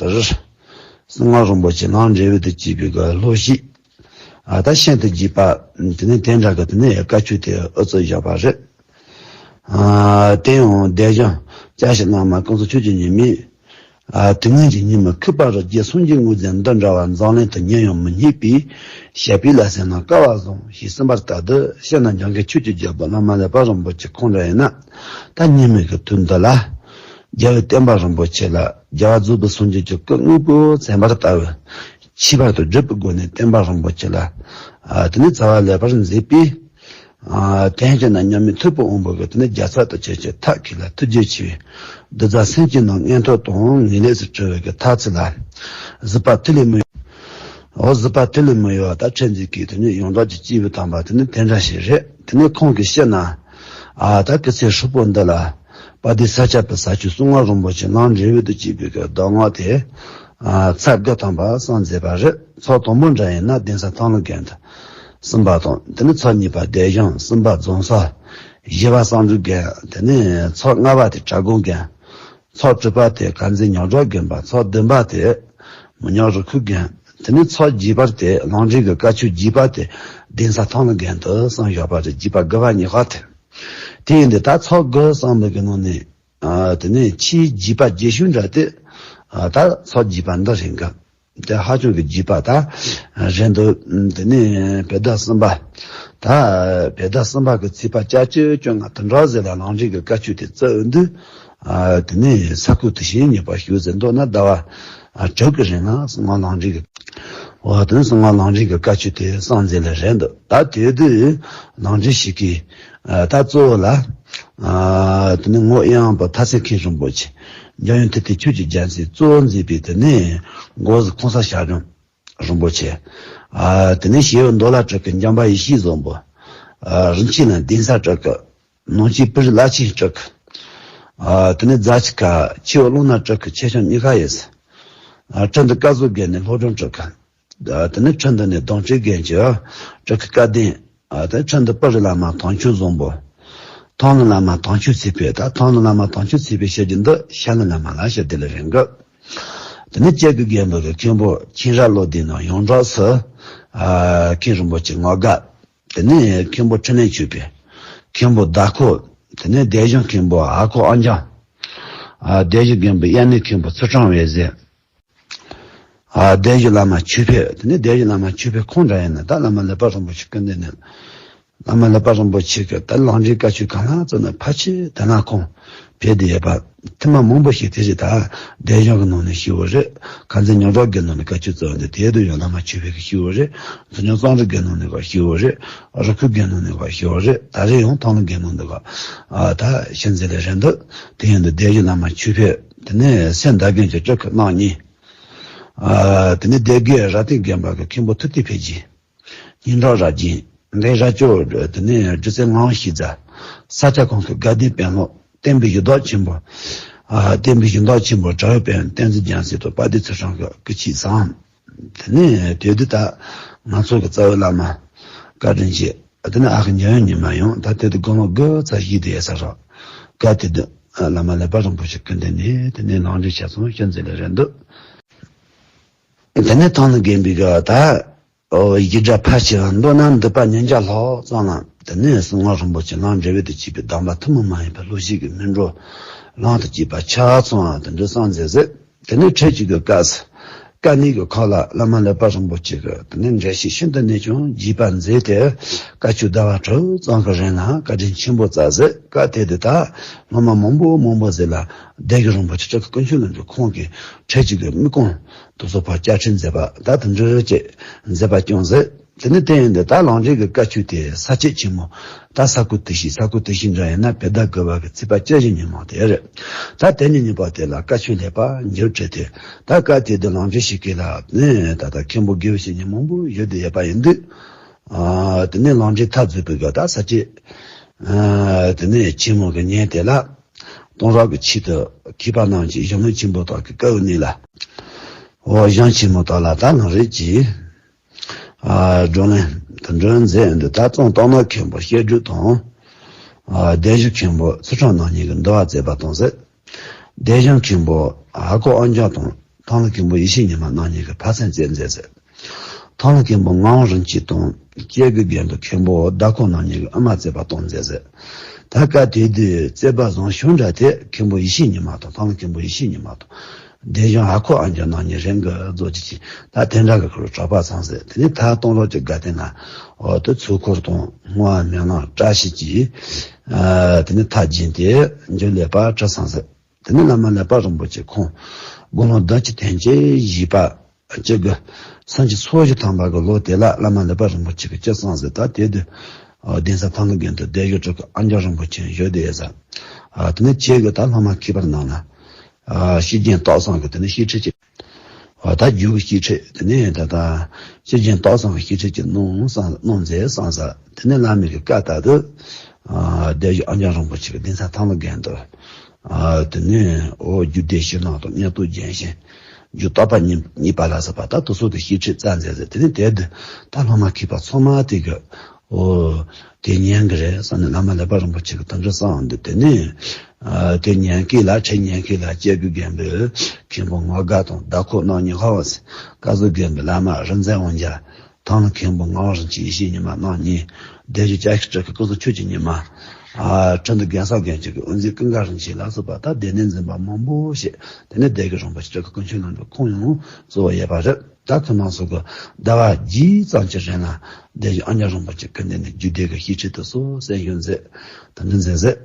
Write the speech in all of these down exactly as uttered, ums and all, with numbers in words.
དེར་གསང་སྔགས་རིན་པོ་ཆེ་ལམ་འབྲས་བུ་དང་བཅས་པའི་གི་སློབ་གཞི། ཨ་ད་ཤིན་ཏུ་རྒྱས་པ། དེ་ནས་དེ་འདྲ་གི་དེ་ནས་བཀའ་ཆོས་དེ་ཨུ་ཚུགས་བཞག་པ་རེད། ཨ་དེ་ཡང་སྡེ་གཞུང་བཅའ་ཞིག་གནང་མ་ཀུན་སློང་ཆོས་ཀྱི་ཉི་མས། ཨ་དུས་ངན་གྱི་ཉི་མ་ཁུག་པ་རུ་རྒྱལ་སངས་རྒྱས་དངོས་རྫས་འདི་འདྲ་བ་འཛམ་གླིང་དུ་ཉིད་ཡང་མི་རྙེད་པས། བཤད་པས་ལ་ཟེར་ན་སྐལ་བ་བཟང་ཞེས་གསུངས་པ་ལྟར་དུ་ཤེས་ན་འཇམ་མགོན་ཆོས་ཀྱི་རྒྱལ་པོ་བླ་མ་ཀླད་པ་རིན་པོ་ཆེ་ཁོང་འདྲ་ཡིན་ན། ད་ཉི་མའི་གི་དུས་འདི་ལ། རྒྱལ་བའི་བསྟན་པ་རིན་པོ་ཆེ་ལ་རྒྱལ་བ་རྫོགས་པའི་སངས་རྒྱས་ཀྱི་སྐུ་དངོས་པོ་མཚན་པ་ལྟ་བུ། ཁྱད་པར་དུ་བརྒྱུད་པའི་སྒོ་ནས་བསྟན་པ་རིན་པོ་ཆེ་ལ། ཨ་དེ་ནས་རྩ་བ་ལེགས་པར་མཛད་པས། ཨ་དེང་ཕྱིན་ན་མཉམ་མེད་ཐུབ་པའི་དབང་པོ་གི་དེ་ནས་རྒྱལ་ཚབ་ཏུ་བྱེད་ཅིང་ཐབས་མཁས་ལ་ཐུགས་རྗེ་ཆེ་བའི་གདུལ་བྱ་སེམས་ཅན་རྣམས་མངོན་མཐོ་དང་ངེས་ལེགས་སུ་འཁྲིད་པའི་གི་ཐབས་ཚུལ་ལ། གཟིགས་པ་ཐུལ་ལས་མི་འོ་གཟིགས་པ་ཐུལ་ལས་མི་གཡོ་བ་དང་ཁྲིད་མཛད་ཀྱི་དེ་ནས་ཡོངས་གྲགས་ཀྱི་སྐྱེས་བུ་དམ་པ་དེ་ནི་དེ་འདྲ་ཞིག་རེད། དེ་ནས་ཁོང་གི་ཤི་ན། ཨ་ད་སྐུ་ཚེ་ཧྲིལ་པོ་འདི་ལ། དཔལ་ལྡན་ས་སྐྱ་པའི་ས་ཆུ་གསང་སྔགས་རིན་པོ་ཆེ་ལམ་འབྲས་བུ་དང་བཅས་པའི་གི་གདམས་ངག་དེ། ཨ་ཚར་དགུ་ཐམ་པ་གསན་མཛད་པ་རེད། ཚར་དང་པོ་འདྲ་ཡིན་ན་གདན་ས་ཐང་ལྷ་རྒན་དུ་གསུངས་པ་དང་། དེ་ནས་ཚར་གཉིས་པ་སྡེ་གཞུང་། གསུམ་པ་རྫོང་སར། བཞི་པ་གསང་སྒྲུབ་རྒན། དེ་ནས་ཚར་ལྔ་པ་དེ་བྲག་སྒོམ་རྒན། ཚར་དྲུག་པ་དེ་དཀར་མཛེས་ཉག་བྲག་དགོན་པ། ཚར་བདུན་པ་དེ་མི་ཉག་རི་ཁུག་རྒན། དེ་ནས་ཚར་བརྒྱད་པ་དེ་ལམ་འབྲས་ཀྱི་བཀའ་ཆོས་བརྒྱད་པ་དེ་གདན་ས་ཐང་ལྷ་རྒན་དུ་གསུངས་བཞག་པ་རེད། བརྒྱད་པ་དགུ་པ་ཉི་ཤུ་པ་དེ། དེ་ཡིན་དུས་ད་ཚར་དགུ་གསུངས་པའི་གི་ནང་ནས། ཨ་དེ་ནས་ཆེས་བརྒྱད་པ་རྒྱས་ཤོས་འདྲ་དེ། ཨ་ད་ཚར་བརྒྱད་པ་འདི་རེད་འགའ། དེ་ཧ་ཅང་གི་རྒྱས་པ་ད་རེད་འདུག་དེ་ནས་བོད་ཟླ་གསུམ་པ། ད་བོད་ཟླ་གསུམ་པ་གི་ཚེས་པ་བཅུ་གཅིག་བཅོ་ལྔ་དེ་འདྲ་ཟེར་ལ་ལམ་འབྲས་ཀྱི་བཀའ་ཆོས་དེ་བརྩི་འོས་འདུག་ཨ་དེ་ནས་ས་ཁུག་དེ་བཞིན་ཉི་པ་ཞུགས་ཟེར་འདུག་ན། ཟླ་བ་ཨ་དྲུག་གི་རིང་ལ་གསང་སྔགས་ལམ་འབྲས་ཀྱི། འོ་དེ་ནས་གསང་སྔགས་ལམ་འབྲས་ཀྱི་བཀའ་ཆོས་དེ་གསན་མཛད་ལེ་རེད་འདུག་ད་དེ་དུས་ལམ་འབྲས་ཞིག་གིས། ཨ་ད་གཙོ་བོ་ལ། ཨ་དེ་ནས་ངོར་དབྱངས་པ་ཐ་སེ་མཁན་རིན་པོ་ཆེ། འཇམ་དབྱངས་ཐུབ་བསྟན་ཆོས་ཀྱི་རྒྱལ་མཚན་གཙོ་བོ་མཛད་པའི་དེ་ནས་འགོ་གཟིགས་གོང་ས་སྐྱབས་མགོན་རིན་པོ་ཆེ། ཨ་དེ་ནས་ཞེ་བོ་མདོ་ལ་གྲགས་ཀྱི་འཇམ་དཔལ་ཡེ་ཤེས་བཟང་པོ། ཨ་རིན་ཆེན་ལ་གདན་ས་གྲགས་ཀྱི་ནང་ཆོས་པུ་རི་བླ་ཆེན་གྲགས་ཀྱི། ཨ་དེ་ནས་རྫ་ཆུ་ཁ་ཆེ་བོ་ཀླུང་ན་གྲགས་ཀྱི་ཆེ་ཆུང་གཉིས་ཀ་ཡོད། ཨ་ཁྲི་འདུ་བཀའ་ཟུར་དགོན་ནས་སློབ་སྦྱོང་གྲགས་ཀྱི། ཨ་དེ་ནས་ཁྲི་འདུ་ནས་གདུང་སྤྲུལ་དགོན་གྱི་གྲགས་ཀྱི་བཀའ་བསྟན། ཨ་དེ་ཁྲི་འདུ་པུ་རི་བླ་མ་དམ་ཆོས་བཟང་པོ། ཐང་ལྷ་བླ་མ་དམ་ཆོས་ཚེ་འཕེལ། ད་ཐང་ལྷ་བླ་མ་དམ་ཆོས་ཚེ་འཕེལ་བཤད་རྒྱུ་འདི་ཤར་ལྷོ་བླ་མ་ལ་བཤད་དེ་ལ་རིང་གི། དེ་ནས་སྐྱེ་དགུའི་རྒན་པོ་གི་མཁན་པོ་མཁྱེན་རབ་བློ་ལྡན་ནོ་ཡོངས་གྲགས་སུ། ཨ་མཁན་རིན་པོ་ཆེ་ངག་དགའ། དེ་ནས་མཁན་པོ་འཕྲིན་ལས་ཆོས་འཕེལ། མཁན་པོ་ཟླ་ཁོ། དེ་ནས་སྡེ་གཞུང་མཁན་པོ་ཨ་ཁུ་ཨང་ཅང་། ཨ་སྡེ་བཞི་རྒན་པོ་དབྱར་གནས་མཁན་པོ་ཚུལ་ཁྲིམས་འོད་ཟེར། ཨ་སྡེ་བཞི་བླ་མ་ཆོས་འཕེལ། དེ་ནས་སྡེ་བཞི་བླ་མ་ཆོས་འཕེལ་ཁོང་འདྲ་ཡིན་ན་ད་བླ་མ་ཀླད་པ་རིན་པོ་ཆེ་སྐུ་མདུན་ནས། བླ་མ་ཀླད་པ་རིན་པོ་ཆེ་གི་ད་ལམ་འབྲས་བཀའ་ཆོས་གང་ལ་བརྩིས་ན་ཕལ་ཆེར་དེ་ན་ཁོང་ཕེབས་བསྡད་ཡོད་པ། ཐེངས་མ་མང་པོ་ཞིག་དེ་བཞིན་ད་སྡེ་གཞུང་གི་ནང་ནས་ཞུས་པ་རེད། དཀར་མཛེས་ཉག་བྲག་དགོན་ནང་ནས་བཀའ་ཆོས་བརྩིས་པ་འདི་དེ་དུ་ཡང་བླ་མ་ཆོས་འཕེལ་གི་ཞུས་པ་རེད། མཚོ་སྔོན་གཙང་རི་དགོན་ནང་ནས་ག་ཞུས་པ་རེད། རི་ཁུག་དགོན་ནང་ནས་ག་ཞུས་པ་རེད། ད་རེས་ཡང་ཐང་ལྷ་དགོན་ནང་ནས་ག་ཨ་ད་ཤིང་འཛིན་ལས་རེད་འདུག་དེ་ཡང་འདི་སྡེ་བཞི་བླ་མ་ཆོས་འཕེལ། དེ་ནས་སེམས་ཟླ་རྒན་གྱི་སྤྲུལ་སྐུ་རྣམ་གཉིས། ཨ་དེ་ནས་སྡེ་དགེ་རྭ་སྟེང་དགོན་པ་གི་མཁན་པོ་ཐུབ་བསྟན་འཕེལ་རྒྱས། སྙན་གྲགས་རབ་རྒྱས། འདན་རབ་སྐྱོར། དེ་ནས་སྒྱུ་རྩལ་ངག་དབང་ཞེས་བྱ། ས་སྐྱ་གོང་གི་དགའ་ལྡན་དཔོན་སློབ། བསྟན་པའི་གཞི་བདག་ཆེན་པོ། ཨ་བསྟན་པའི་གཞི་བདག་ཆེན་པོ་གྲགས་པའི་དཔོན་བསྟན་འཛིན་རྒྱལ་མཚན་དང་དཔལ་ལྡན་ཚུལ་ཁྲིམས་ཀྱི་སྐུ་མཆེད་ཚང་། དེ་ནས་དེ་དུས་ད་ང་ཚོ་གི་རྩ་བའི་བླ་མ་བཀའ་དྲིན་ཆེ། དེ་ནས་ཨ་ཁུ་འཇམ་དབྱངས་ཉི་མ་ཡང་ད་དེ་དུས་དགུང་ལོ་དགུ་ཙམ་བཞེས་བསྡད་ཡོད་ས་རེད། སྐབས་དེ་དུས་བླ་མ་ཀླད་པ་རིན་པོ་ཆེ་སྐུ་མདུན་ནས་དེ་ནས་ལམ་འབྲས་ཆ་ཚང་ཤིང་འཛིན་ལས་རེད་འདུག་དེ་ནས་ཐང་ལྷ་དགོན་པའི་གི་ད། ཨོ་ཡིག་སྒྲ་ཕལ་ཆེ་བ་མདོར་ན་འདུས་པ་ཉིས་བརྒྱ་ལྷག་ཙམ་ལ། དེ་ནས་གསང་སྔགས་རིན་པོ་ཆེ་ལམ་འབྲས་བུ་དང་བཅས་པའི་གདམས་པ་ཐུན་མོང་མ་ཡིན་པའི་སློབ་གཞི་གི་སྨིན་གྲོལ་ལམ་དང་བཅས་པ་ཆ་ཚང་བ་དེ་འདྲ་གསན་མཛད་ཟེར། དེ་ནས་འཕྲལ་གཅིག་གི་སྐབས་སུ་དཀའ་གནད་ཀྱི་ཁག་ལ་བླ་མ་ཀླད་པ་རིན་པོ་ཆེ་གིས་དེ་ནས་འགྲེལ་བཤད་ཤིན་ཏུ་ནས་ཀྱང་རྒྱས་པ་མཛད་དེ། བཀའ་ཆོས་ཟླ་བ་དྲུག་ཙམ་གྱི་རིང་ལ་བཀའ་དྲིན་ཆེན་པོ་བསྩལ་ཟེར། སྐབས་དེ་དུས་ད་སློབ་མ་མང་པོ་མང་པོ་ཟེར་ལ་སྡེ་དགེ་རིན་པོ་ཆེ་སྤྲུལ་སྐུ་དཀོན་མཆོག་གླིང་གི་ཁོང་གིས་འཕྲལ་གཅིག་གི་དམིགས་སྐོང་དེ་ཚོ་ཕར་བསྐྱར་ཕྲན་མཛད་པ་ད་དེ་འདྲ་བྱས་མཛད་པ་བསྐྱངས་ཟེར། དེ་ནས་དེ་ཡིན་དུས་ད་ལམ་འབྲས་ཀྱི་བཀའ་ཆོས་དེ་ས་བཅད་ཆེན་མོ། ད་ས་ཁུག་དེ་བཞིན་ས་ཁུག་དེ་བཞིན་འདྲ་ཡིན་ན་བོད་ཟླ་དགུ་པ་གི་ཚེས་པ་བཅུ་བཞི་ཉིན་མོ་དེ་རེད། ད་དེ་ཉིན་ཉིན་པ་དེ་ལ་བཀའ་ཆོས་ལེགས་པར་མཇུག་གྲུབ་སྟེ། ད་སྐབས་དེ་དུས་ལམ་འབྲས་ཞིག་གི་ལ་ནས་ད་ལྟ་མཁན་པོ་དགེ་བའི་བཤེས་གཉེན་མང་པོ་ཡོད་དེ་ཡོད་པ་ཡིན་དུས། ཨ་དེ་ནས་ལམ་འབྲས་ཐག་རྫོགས་པའི་སྐབས་ད་ས་བཅད། ཨ་དེ་ནས་ཆེན་མོ་གི་ཉིན་དེ་ལ། གཏོང་རག་གི་ཆེད་དུ་མཁས་པ་རྣམས་ཀྱིས་གཞུང་ལུགས་ཆེན་པོ་དག་གི་སྐབས་ནས་ལ། འོ་གཞུང་ཆེན་མོ་དག་ལ་ད་ལམ་རིམ་གྱིས། ཨ་བགྲོ་གླེང་དུ་འགྲོ་མཛད་འདི་ད་གཙང་སྟག་སྣ་མཁན་པོ་བཤད་སྒྲུབ་དང་། ཨ་སྡེ་བཞི་མཁན་པོ་ཚུལ་ཁྲིམས་རྣམ་གཉིས་ཀྱིས་འདུལ་བ་མཛད་པ་དང་ཟེར། སྡེ་གཞུང་མཁན་པོ་ཨ་ཁུ་ཨང་རྒྱལ་དང་ ཐང་ལྷ་མཁན་པོ་ཡེ་ཤེས་ཉི་མ་རྣམ་གཉིས་ཀྱི་ཕ་ཚན་བཙལ་མཛད་ཟེར། ཐང་ལྷ་མཁན་པོ་ངག་དབང་རིན་ཆེན་དང་སྐྱེ་དགུའི་རྒན་པོ་མཁན་པོ་ཟླ་ཁོག་རྣམ་གཉིས་ཀྱི་ཨ་མ་བཙལ་བར་གཏོང་མཛད་ཟེར། ད་སྐབས་དེ་དུས་བཙལ་བར་བཟང་ཤོས་འདྲ་དེ་མཁན་པོ་ཡེ་ཤེས་ཉི་མ་དང་ཐང་ལྷ་མཁན་པོ་ཡེ་ཤེས་ཉི་མ་དང་། སྡེ་གཞུང་ཨ་ཁུ་ཨ་མཆོག་རྣམ་གཉིས་རང་གི་རྫོགས་ཀྱི་ཅིང་ད་དེ་འདྲ་གི་ཁུར་གྲོགས་པ་ཚང་ཟེར། དེ་ནས་ད་གཏོང་རོགས་ཀྱི་དགའ་སྟོན་ན་འོ་དེ་ཚུལ་འཁོར་དང་བསྔོ་བ་སྨོན་ལམ་བཀྲ་ཤིས་ཀྱིས་ཨ་དེ་ནས་མཐའ་བརྒྱན་ཏེ་འཇུ་ལེགས་པར་གྲུབ་སོང་ཟེར། དེ་ནས་བླ་མ་ཀླད་པ་རིན་པོ་ཆེ་ཁོང་དགུང་ལོ་བདུན་ཅུ་དོན་གཅིག་བཞེས་པ་གཅིག་དགུ་སུམ་ཅུ་སོ་བཞི་ཐམ་པ་གི་ལོ་དེ་ལ་བླ་མ་ཀླད་པ་རིན་པོ་ཆེ་གི་སྤྱི་གཙང་ཟེར། ད་དེ་དུས་གདན་ས་ཐང་ལྷ་དགོན་དུ་སྡེ་བཞི་སྤྲུལ་སྐུ་ཨ་མཆོག་རིན་པོ་ཆེ་བཞུགས་བསྡད་ཡོད་ས། དེ་ནས་ཁྱེད་ཀྱི་ད་སློབ་མ་མཁས་པ་རྣམས་ལ་ཤེས་ལྡན་རྟོགས་བཟང་གི་དེ་ནས་བཤད་ཁྲིད་ཅིག་ཨ་ད་རྒྱུད་ཀྱི་བཤད་ཁྲིད་དེ་ནས་ད་ལྟ་ཤེས་ལྡན་རྟོགས་བཟང་གི་བཤད་ཁྲིད་ཅིག་གནང་བསམ་གནང་མཛད་བསམ་ས། དེ་ནས་བླ་མའི་གི་བཀའ་ལྟར་དུ་ཨ་སྡེ་བཞི་ཨ་མཆོག་རིན་པོ་ཆེ་གི་གདན་ས་ཐང་ལྷ་དགོན་དུ་ཨ་དེ་ནས་འོ་རྒྱུད་སྡེ་ཕྱི་ནང་དང་སྙན་ཐོ་རྒྱན་ཤེས་རྒྱུད་རྟོགས་པ་གཉིས་གཉིས་པ་ལ་སོགས་པ་ད་དེ་ཚོ་གི་བཤད་ཁྲིད་བསྩལ་མཛད་ཟེར། དེ་ནས་དེར་དུ་ད་སློབ་མ་མཁས་པ་ཚང་མ་དེ་གི་འོ་དེ་ཉན་གི་རེད་བསམ་ནས་བླ་མ་ཀླད་པ་རིན་པོ་ཆེ་གི་དོན་འགྲུབ་གསང་འདི་དེ་ནས་ཨ་དེ་ཉན་མཁན་ལ་ཁྲིད་ཉན་མཁན་ལ་སྐྱེ་དགུའི་རྒན་པོ་མཁན་པོ་ངག་དབང་དང་ཟླ་ཁོག་རྣམ་གཉིས་ཧ་བ་སི་བཀའ་ཟུར་རྒན་པོ་བླ་མ་རིག་འཛིན་དབང་རྒྱལ་ཐང་ལྷ་མཁན་པོ་ངག་དབང་རིན་ཆེན་ཡེ་ཤེས་ཉི་མ་རྣམ་གཉིས། སྡེ་བཞི་སྐྱ་ཤིང་སྤྲུལ་སྐུ་སྐུ་གཟུགས་ཆོས་ཀྱི་ཉི་མ། ཨ་ཁྲི་འདུ་རྒན་གསར་རྒན་གཅིག་གི་དབུ་འཛིན་ཀུན་དགའ་རིན་ཆེན་ལ་སོགས་པ་ད་སྡེ་སྣོད་འཛིན་པ་མང་པོ་ཞིག་དེ་ནས་སྡེ་དགེ་རིན་པོ་ཆེ་སྤྲུལ་སྐུ་ཀུན་མཁྱེན་རྣམ་གྲོལ་ཁོང་ཡང་གཙོ་བོ་ཡོད་པ་རེད། ད་ཁོ་རྣམ་ཚོ་གི་ཟླ་བ་རྗེས་ཙམ་གྱི་རིང་ལ་སྡེ་བཞི་ཨ་མཆོག་རིན་པོ་ཆེ་སྐུ་མདུན་ནས་རྒྱུད་སྡེ་གི་བཤད་ཁྲིད་དེ་ཚོ་གསན་ཞུ་མཛད། དེ་འདྲ་མཛད་ཟེར།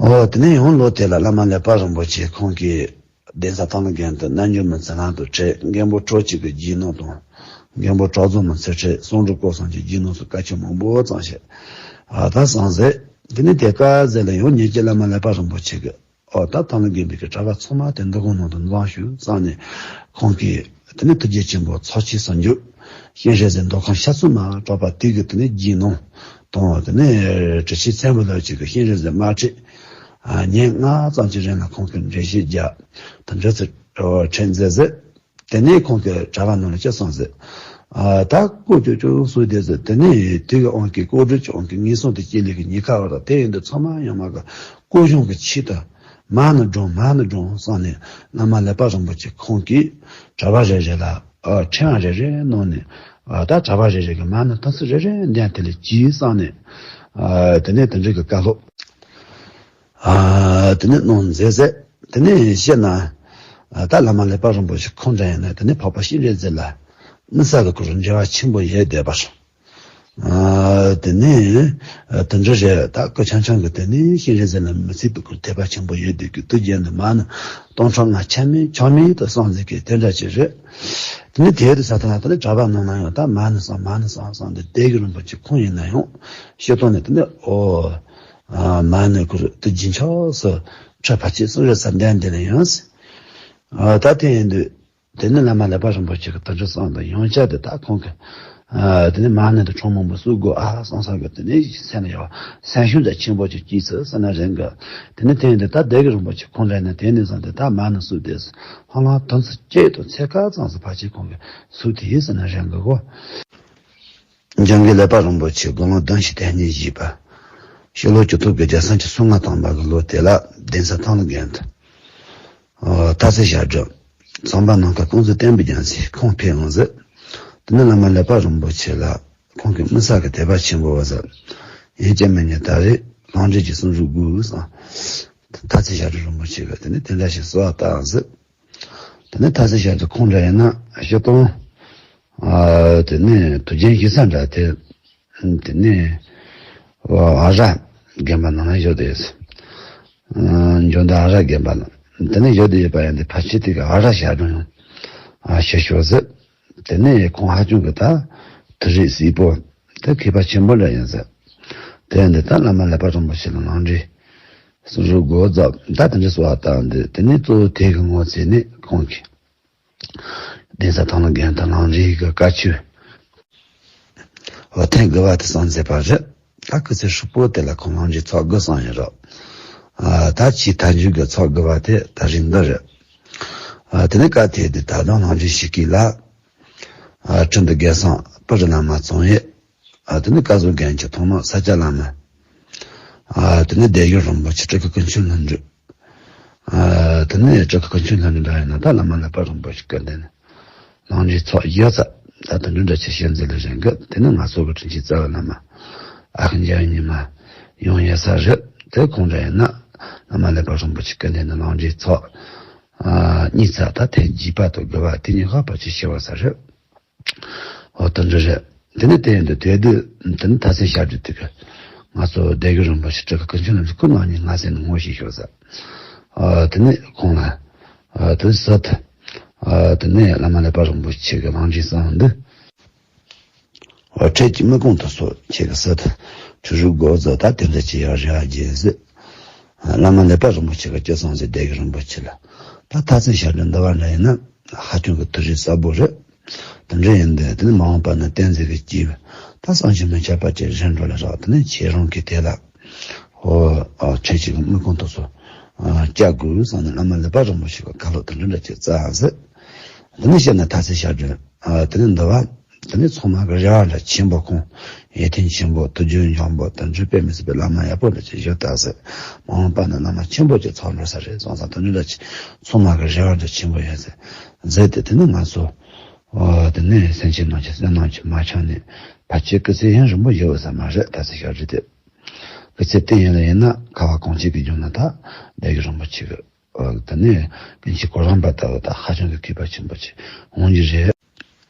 འོ་དེ་ནས་ཡང་ལོ་དེ་ལ་བླ་མ་ཀླད་པ་རིན་པོ་ཆེ་ཁོང་གིས་གདན་ས་ཐང་ལྷ་དགོན་དུ་རྣལ་འབྱོར་མའི་མཛད་ལམ་དུ་ཁྲིད་མཁན་པོ་གྲོགས་གཅིག་གི་རྗེས་གནང་དང་། མཁན་པོ་གྲགས་རྫོང་མའི་ཚུལ་ཁྲིད་གསང་སྒྲུབ་སྐོར་གསུམ་གྱི་རྗེས་གནང་སོགས་བཀའ་ཆོས་མང་པོ་བསྩལ་བཞག་ཨ་ད་བསམ་ཟེར། དེ་ནས་དེ་སྐབས་ཟེར་ལ་ཡང་ཉིད་ཀྱི་བླ་མ་ཀླད་པ་རིན་པོ་ཆེ་གིས་ཨོ་ད་ཐང་ལྷ་དགོན་པའི་གི་གྲྭ་པ་ཚང་མ་དེ་འདུ་ཁང་ནང་དུ་འཛོམས་ཞུ་བསམ་ནས་ཁོང་གིས་དེ་ནས་ཐུགས་རྗེ་ཆེན་པོ་ཚོགས་ཆེན་སུམ་མཆོག་སྤྱན་རས་གཟིགས་མདོ་ཁམས་ཤར་རྩེ་མ་གྲགས་པ་དེ་གི་དེ་ནས་རྗེས་གནང་དང་། དེ་ནས་དྲི་ཆེན་ཚེམ་བུ་ལོ་གཅིག་གི་སྤྱན་རས་གཟིགས་དམར་ཁྲིད་ཨ་ཉིན་ལྔ་ཙམ་གྱི་རིང་ལ་ཁོང་གིས་འགྲེལ་བཤད་བརྒྱབ། དེ་འདྲ་ཚུལ་ཁྲིད་མཛད་ཟེར། དེ་ནས་ཁོང་གིས་གྲྭ་པ་རྣམས་ལ་ཅི་གསུངས་ཟེར། ཨ་ད་ཀོ་ཅོ་ཅོ་སུ་དེ་ཟེར། དེ་ནས་དེ་གི་དབང་གིས་ཀོ་སྒྲིག་གི་དབང་གིས་ངན་སོང་དང་སྐྱེ་ལས་ཀྱི་ཉེན་ཁ་བར་དང་དེ་ཡིན་དུས་ཚང་མ་ཡང་མ་གི་སྐུ་གཞུང་གི་ཆེད་དུ་མ་ཎི་སྒྲོན་མ་ཎི་སྒྲོན་གསུངས་ནས་བླ་མ་ཀླད་པ་རིན་པོ་ཆེ་ཁོང་གིས་གྲྭ་པ་རེ་རེ་ལ་ཨ་ཕྲེང་བ་རེ་རེ་གནང་ནས་ཨ་ད་གྲྭ་པ་རེ་རེ་གི་མ་ཎི་ཐུན་ཚོད་རེ་རེ་འདོན་དེ་ལས་གྱིས་གསུངས་ནས་ཨ་དེ་ནས་དེ་འདྲ་གི་བཀའ་སློབ། ཨ་དེ་ནས་གནང་མཛད་ཟེར། དེ་ནས་བཤད་ན་ཨ་ད་བླ་མ་ཀླད་པ་རིན་པོ་ཆེ་ཁོང་འདྲ་ཡིན་ན་དེ་ནས་འཕགས་པ་སྤྱན་རས་གཟིགས་ལ་དམིགས་བསལ་གྱི་སྐོར་འབྲེལ་བ་ཆེན་པོ་ཡོད་བསྡད་པར། ཨ་དེ་ནས་ཨ་དེ་འདྲ་རེད། ད་སྐུ་ཆུང་ཆུང་གི་དེ་ནས་སྤྱན་རས་གཟིགས་ལ་མི་ཚེ་བའི་སྐོར་དད་པ་ཆེན་པོ་ཡོད་བསྡད་རྒྱུ་དུས་རྒྱུན་དུ་མ་ཎི་སྟོང་ཕྲག་ལྔ་ཆ་མེད་ཆ་མེད་དུ་གསུངས་མཛད་མཁན་དེ་འདྲ་ཅིག་རེད། དེ་ནས་དེ་དུས་ས་ཐ་ན་དེ་ནས་གྲྭ་པ་རྣམས་ལ་ཡང་ད་མ་ཎི་གསུངས་མ་ཎི་གསུངས་གསུངས་ཏེ་སྡེ་དགེ་རིན་པོ་ཆེ་ཁོང་ཡིན་ན་ཡང་སྤྱིར་བཏང་ནས་དེ་ནས་ཨོ། ཨ་མ་ཎི་སྐོར་དུ་རྒྱུན་ཆགས་སུ་ཁྲིད་ཕལ་ཆེར་གསུང་རབ་ས་གདན་འདི་ལ་ཡོང་། ཨ་ད་དེ་ཡིན་དུས་དེ་ནི་བླ་མ་ཀླད་པ་རིན་པོ་ཆེ་གི་དོན་འགྲུབ་གསུངས་དང་ཡོངས་ཁྱབ་དེ་ད་ཁོང་གི་ཨ་དེ་ནི་མ་ཎི་དང་ཁྲོམ་མང་པོ་གསུང་དགོས་ཨ་གསུང་ས་གི་དེ་ནི་སེམས་ལ་ཡོད་སེམས་ཤུགས་ད་ཆེན་པོ་ཅིག་སྐྱེས་ཚུལ་ཟེར་ན་རིང་གི་དེ་ནི་དེ་ཡིན་དུས་ད་སྡེ་དགེ་རིན་པོ་ཆེ་ཁོང་རེ་ནི་དེ་ནི་བཟུང་སྟེ་ད་མ་ཎི་གསུང་དེ་ཧ་ལམ་དོན་ཚིག་གཅིག་དང་ཚིག་ཁ་ཙམ་ཟིག་ཕལ་ཆེར་ཁོང་གིས་གསུང་དེ་ཡིན་ཟེར་ན་རིང་གི་གོ། འཇམ་མགོན་ཀླད་པ་རིན་པོ་ཆེ་དགུང་ལོ་བདུན་ཅུ་དོན་གཉིས་བཞེས་པ། ཕྱི་ལོ་ཆིག་སྟོང་དགུ་བརྒྱ་སུམ་ཅུ་སོ་ལྔ་ཐམ་པ་གི་ལོ་དེ་ལ་གདན་ས་ཐང་ལྷ་དགོན་དུ། ཨོ་སྟག་རྩེ་ཞབས་དྲུང་ཚངས་པ་ནམ་མཁའ་ཀུན་གཟིགས་བསྟན་པའི་རྒྱལ་མཚན་ཁོང་ཕེབས་འོང་ཟེར། དེ་ནས་བླ་མ་ཀླད་པ་རིན་པོ་ཆེ་ལ་ཁོང་གིས་དམིགས་བསལ་གྱི་དད་པ་ཆེན་པོ་བ་ཟེར། ཡིན་གཅིག་མིན་གཉིས་ད་རེས་ལམ་འབྲས་ཀྱི་གསུང་རབ་དགོས་གསུངས། སྟག་རྩེ་ཞབས་དྲུང་རིན་པོ་ཆེ་གིས་དེ་ནས་དེ་འདྲ་ཞིག་གསོལ་བ་བཏབ་ཟེར། དེ་ནས་སྟག་རྩེ་ཞབས་དྲུང་ཁོང་འདྲ་ཡིན་ན་སྤྱིར་བཏང་ཨ་དེ་ནས་དུས་རྒྱུན་ཞིག་ས་འདྲ་དེ་དེ་ནས་ཨ་ར་དགོན་པ་ནང་ལ་བཞུགས་ཏེ་ཡོད། ཨ་འཇོ་མདའ་ཨ་ར་དགོན་པ་ལ་དེ་ནས་བཞུགས་ཏེ་ཡོད་པ་ཡིན་ཏེ་ཕལ་ཆེར་དེ་ག་ཨ་ར་ཞབས་དྲུང་ཡང་ཨ་ཞུ་ཆོག་ཟེར། དེ་ནས་ཁོང་ཧ་ཅང་གི་ད་དུས་རབས་གསལ་པོ་དེ་མཁས་པ་ཆེན་པོ་འདྲ་ཡིན་ཟེར། དེ་ཡིན་ཏེ་ད་བླ་མ་ཀླད་པ་རིན་པོ་ཆེ་ལ་ལམ་འབྲས་གསུང་རབ་དགོས་ཙམ་ད་དེ་འདྲ་གསོལ་བ་བཏབ་འདི་དེ་ནས་གཙོ་བོ་དེ་གི་ངོ་ཚ་ནས་ཁོང་གིས་གདན་ས་ཐང་ལྷ་དགོན་དུ་ལམ་འབྲས་ཀྱི་བཀའ་ཆོས་འོ་ཐེངས་དགུ་པ་དེ་གསུངས་མཛད་པ་རེད། ད་སྐུ་ཚེ་ཧྲིལ་པོ་དེ་ལ་ཁོང་ལམ་འབྲས་ཚོགས་དགུ་གསུངས་ཡོད་རེད། ཨ་ད་ཕྱིས་མཐའ་མཇུག་གི་ཚོགས་དགུ་པ་དེ་ད་རིང་འདི་རེད། ཨ་དེ་ནས་སྐབས་དེ་དུས་ད་དུང་ལམ་འབྲས་ཞུ་མཁན་ལ་ཨ་ཁྲི་འདུ་རྒན་བསམ་སྤུ་རི་བླ་མ་ཚོང་ཡེ། ཨ་དེ་ནས་བཀའ་ཟུར་རྒན་གྱི་ཐོག་མ་ས་སྐྱ་བླ་མ། ཨ་དེ་ནས་སྡེ་བཞི་རིན་པོ་ཆེ་སྤྲུལ་སྐུ་ཀུན་མཁྱེན་ལྷུན་གྲུབ། ཨ་དེ་ནས་སྤྲུལ་སྐུ་ཀུན་མཁྱེན་ལྷ་འདྲེ་འདྲ་ཡིན་ན་ད་བླ་མ་ཀླད་པ་རིན་པོ་ཆེ་སྐུ་མདུན་ནས་ལམ་འབྲས་ཚོགས་བཞི་ཙམ་ད་དུང་འདྲ་ཆེ་བཤད་མཛད་ལས་རིང་གི། དེ་ནས་ང་ཚོ་གི་དྲིན་ཅན་རྩ་བའི་བླ་མ་ཨ་ཁུ་འཇམ་དབྱངས་ཉི་མ་ཡོང་ཡ་ས་རེད། དེ་ཁོང་འདྲ་ཡིན་ན་བླ་མ་ཀླད་པ་རིན་པོ་ཆེ་སྐུ་མདུན་ནས་ལམ་འབྲས་ཚོགས་ཨ་གཉིས་ཙམ་ད་ཐེངས་བརྒྱད་པ་དང་དགུ་པ་དེ་གཉིས་ཀ་ཕལ་ཆེར་ཤེས་པ་ས་རེད། འོ་དེ་འདྲ་རེད། དེ་ནས་དེ་ཡིན་དུས་དེ་དུས་དེ་ནི་ཐ་ཚན་ཞབས་ཀྱུ་དེ་ག་ང་ཚོ་སྡེ་དགེ་རིན་པོ་ཆེ་སྤྲུལ་སྐུ་ཀུན་མཁྱེན་ལྷ་འདྲེ་སྐུ་ནང་ཉིད་ང་སེམས་ནས་ངོ་ཤེས་ཤོག་ཟེར། ཨ་དེ་ནས་ཁོང་ལ་ཨ་དེ་ནས་ཟུར་དུ་ཨ་དེ་ནས་བླ་མ་ཀླད་པ་རིན་པོ་ཆེ་གི་ལམ་འབྲས་གསུང་འདི། འཕྲལ་གྱི་མི་གུང་དུ་སོགས་ཁྱེད་ཀྱི་སྲིད་དུ་ཁྲུས་རུ་སྒོ་རྫོགས་ད་དེ་འདྲ་ཅི་ཡང་རེ་བ་རྒྱས་ཟེར། བླ་མ་ཀླད་པ་རིན་པོ་ཆེ་གི་སྤྱི་གསུང་ཟེར་སྡེ་དགེ་རིན་པོ་ཆེ་ལ་ད་ཐ་ཚན་ཞབས་བྲོ་འདི་བ་འདྲ་ཡིན་ན་ཧ་ཅང་གི་ཐུགས་རྗེ་ཟབ་པོ་རེད། དེ་འདྲ་ཡིན་དུས་དེ་ནི་མ་འོངས་པ་ན་བསྟན་འཛིན་གྱི་སྐྱེས་བུ་ད་བསམ་གྱིས་མི་ཁྱབ་པ་ཅིག་རེད་འགྲོ་ལ་རག་དེ་ནི་ཁྱེད་རང་གིས་དེ་ལ་འོ་འཕྲལ་གྱི་མི་གུང་དུ་སོགས་སྐྱབས་དགོས་བསམ་ནས་བླ་མ་ཀླད་པ་རིན་པོ་ཆེ་གི་བཀའ་སློབ་དེ་འདྲ་འདྲ་ཅིག་བསྩལ་ཟེར། དེ་ནས་བཤད་ན་ཐ་ཚན་ཞབས་བྲོ། ཨ་དེ་ནས་འདི་བ། དེ་ནས་ཚང་མ་གི་རེ་བ་འདྲ་ཆེན་པོ་ཁོང་། ཡེ་ཐེག་ཆེན་པོ་དུས་རྒྱུན་འཇམ་པོ་དུས་འགྲོ་དཔེ་མི་སྲིད་པའི་བླ་མ་ཡག་པོ་འདྲ་ཅིག་བཞུགས་ད་ཟེར། མ་འོངས་པ་ན་བླ་མ་ཆེན་པོ་ཅིག་ཚོགས་འགྲོ་ས་རེད་བསམ་བསམ་དུས་འགྲོ་འདྲ་ཅིག་ཚང་མ་གི་རེ་བ་འདྲ་ཆེན་པོ་ཡོད་ཟེར། ཟེར་ཏེ་དེ་ནས་ང་ཚོ། ཨ་དེ་ནས་སེམས་ཅན་ནང་གི་སེམས་ནང་གི་མ་ཆགས་ནས་ཕལ་ཆེར་སྐུ་ཚེ་ཡུན་རིང་པོ་བཞུགས་ཡོད་ས་མ་རེད་ད་ཟེར་ཞབས་བྲོ་དེ། སྐུ་ཚེ་དེ་ཡིན་ལ་ཡིན་ན་ཁ་བ་གངས་ཅན་གྱི་ལྗོངས་ན་ད་སྡེ་དགེ་རིན་པོ་ཆེ་གི་ཨ་དེ་ནས་ཀུན་མཁྱེན་གོ་རམས་པ་ལྟ་བུ་དང་ཧ་ཅང་གི་མཁས་པ་ཆེན་པོ་ཅིག་འོང་རྒྱུ་རེད།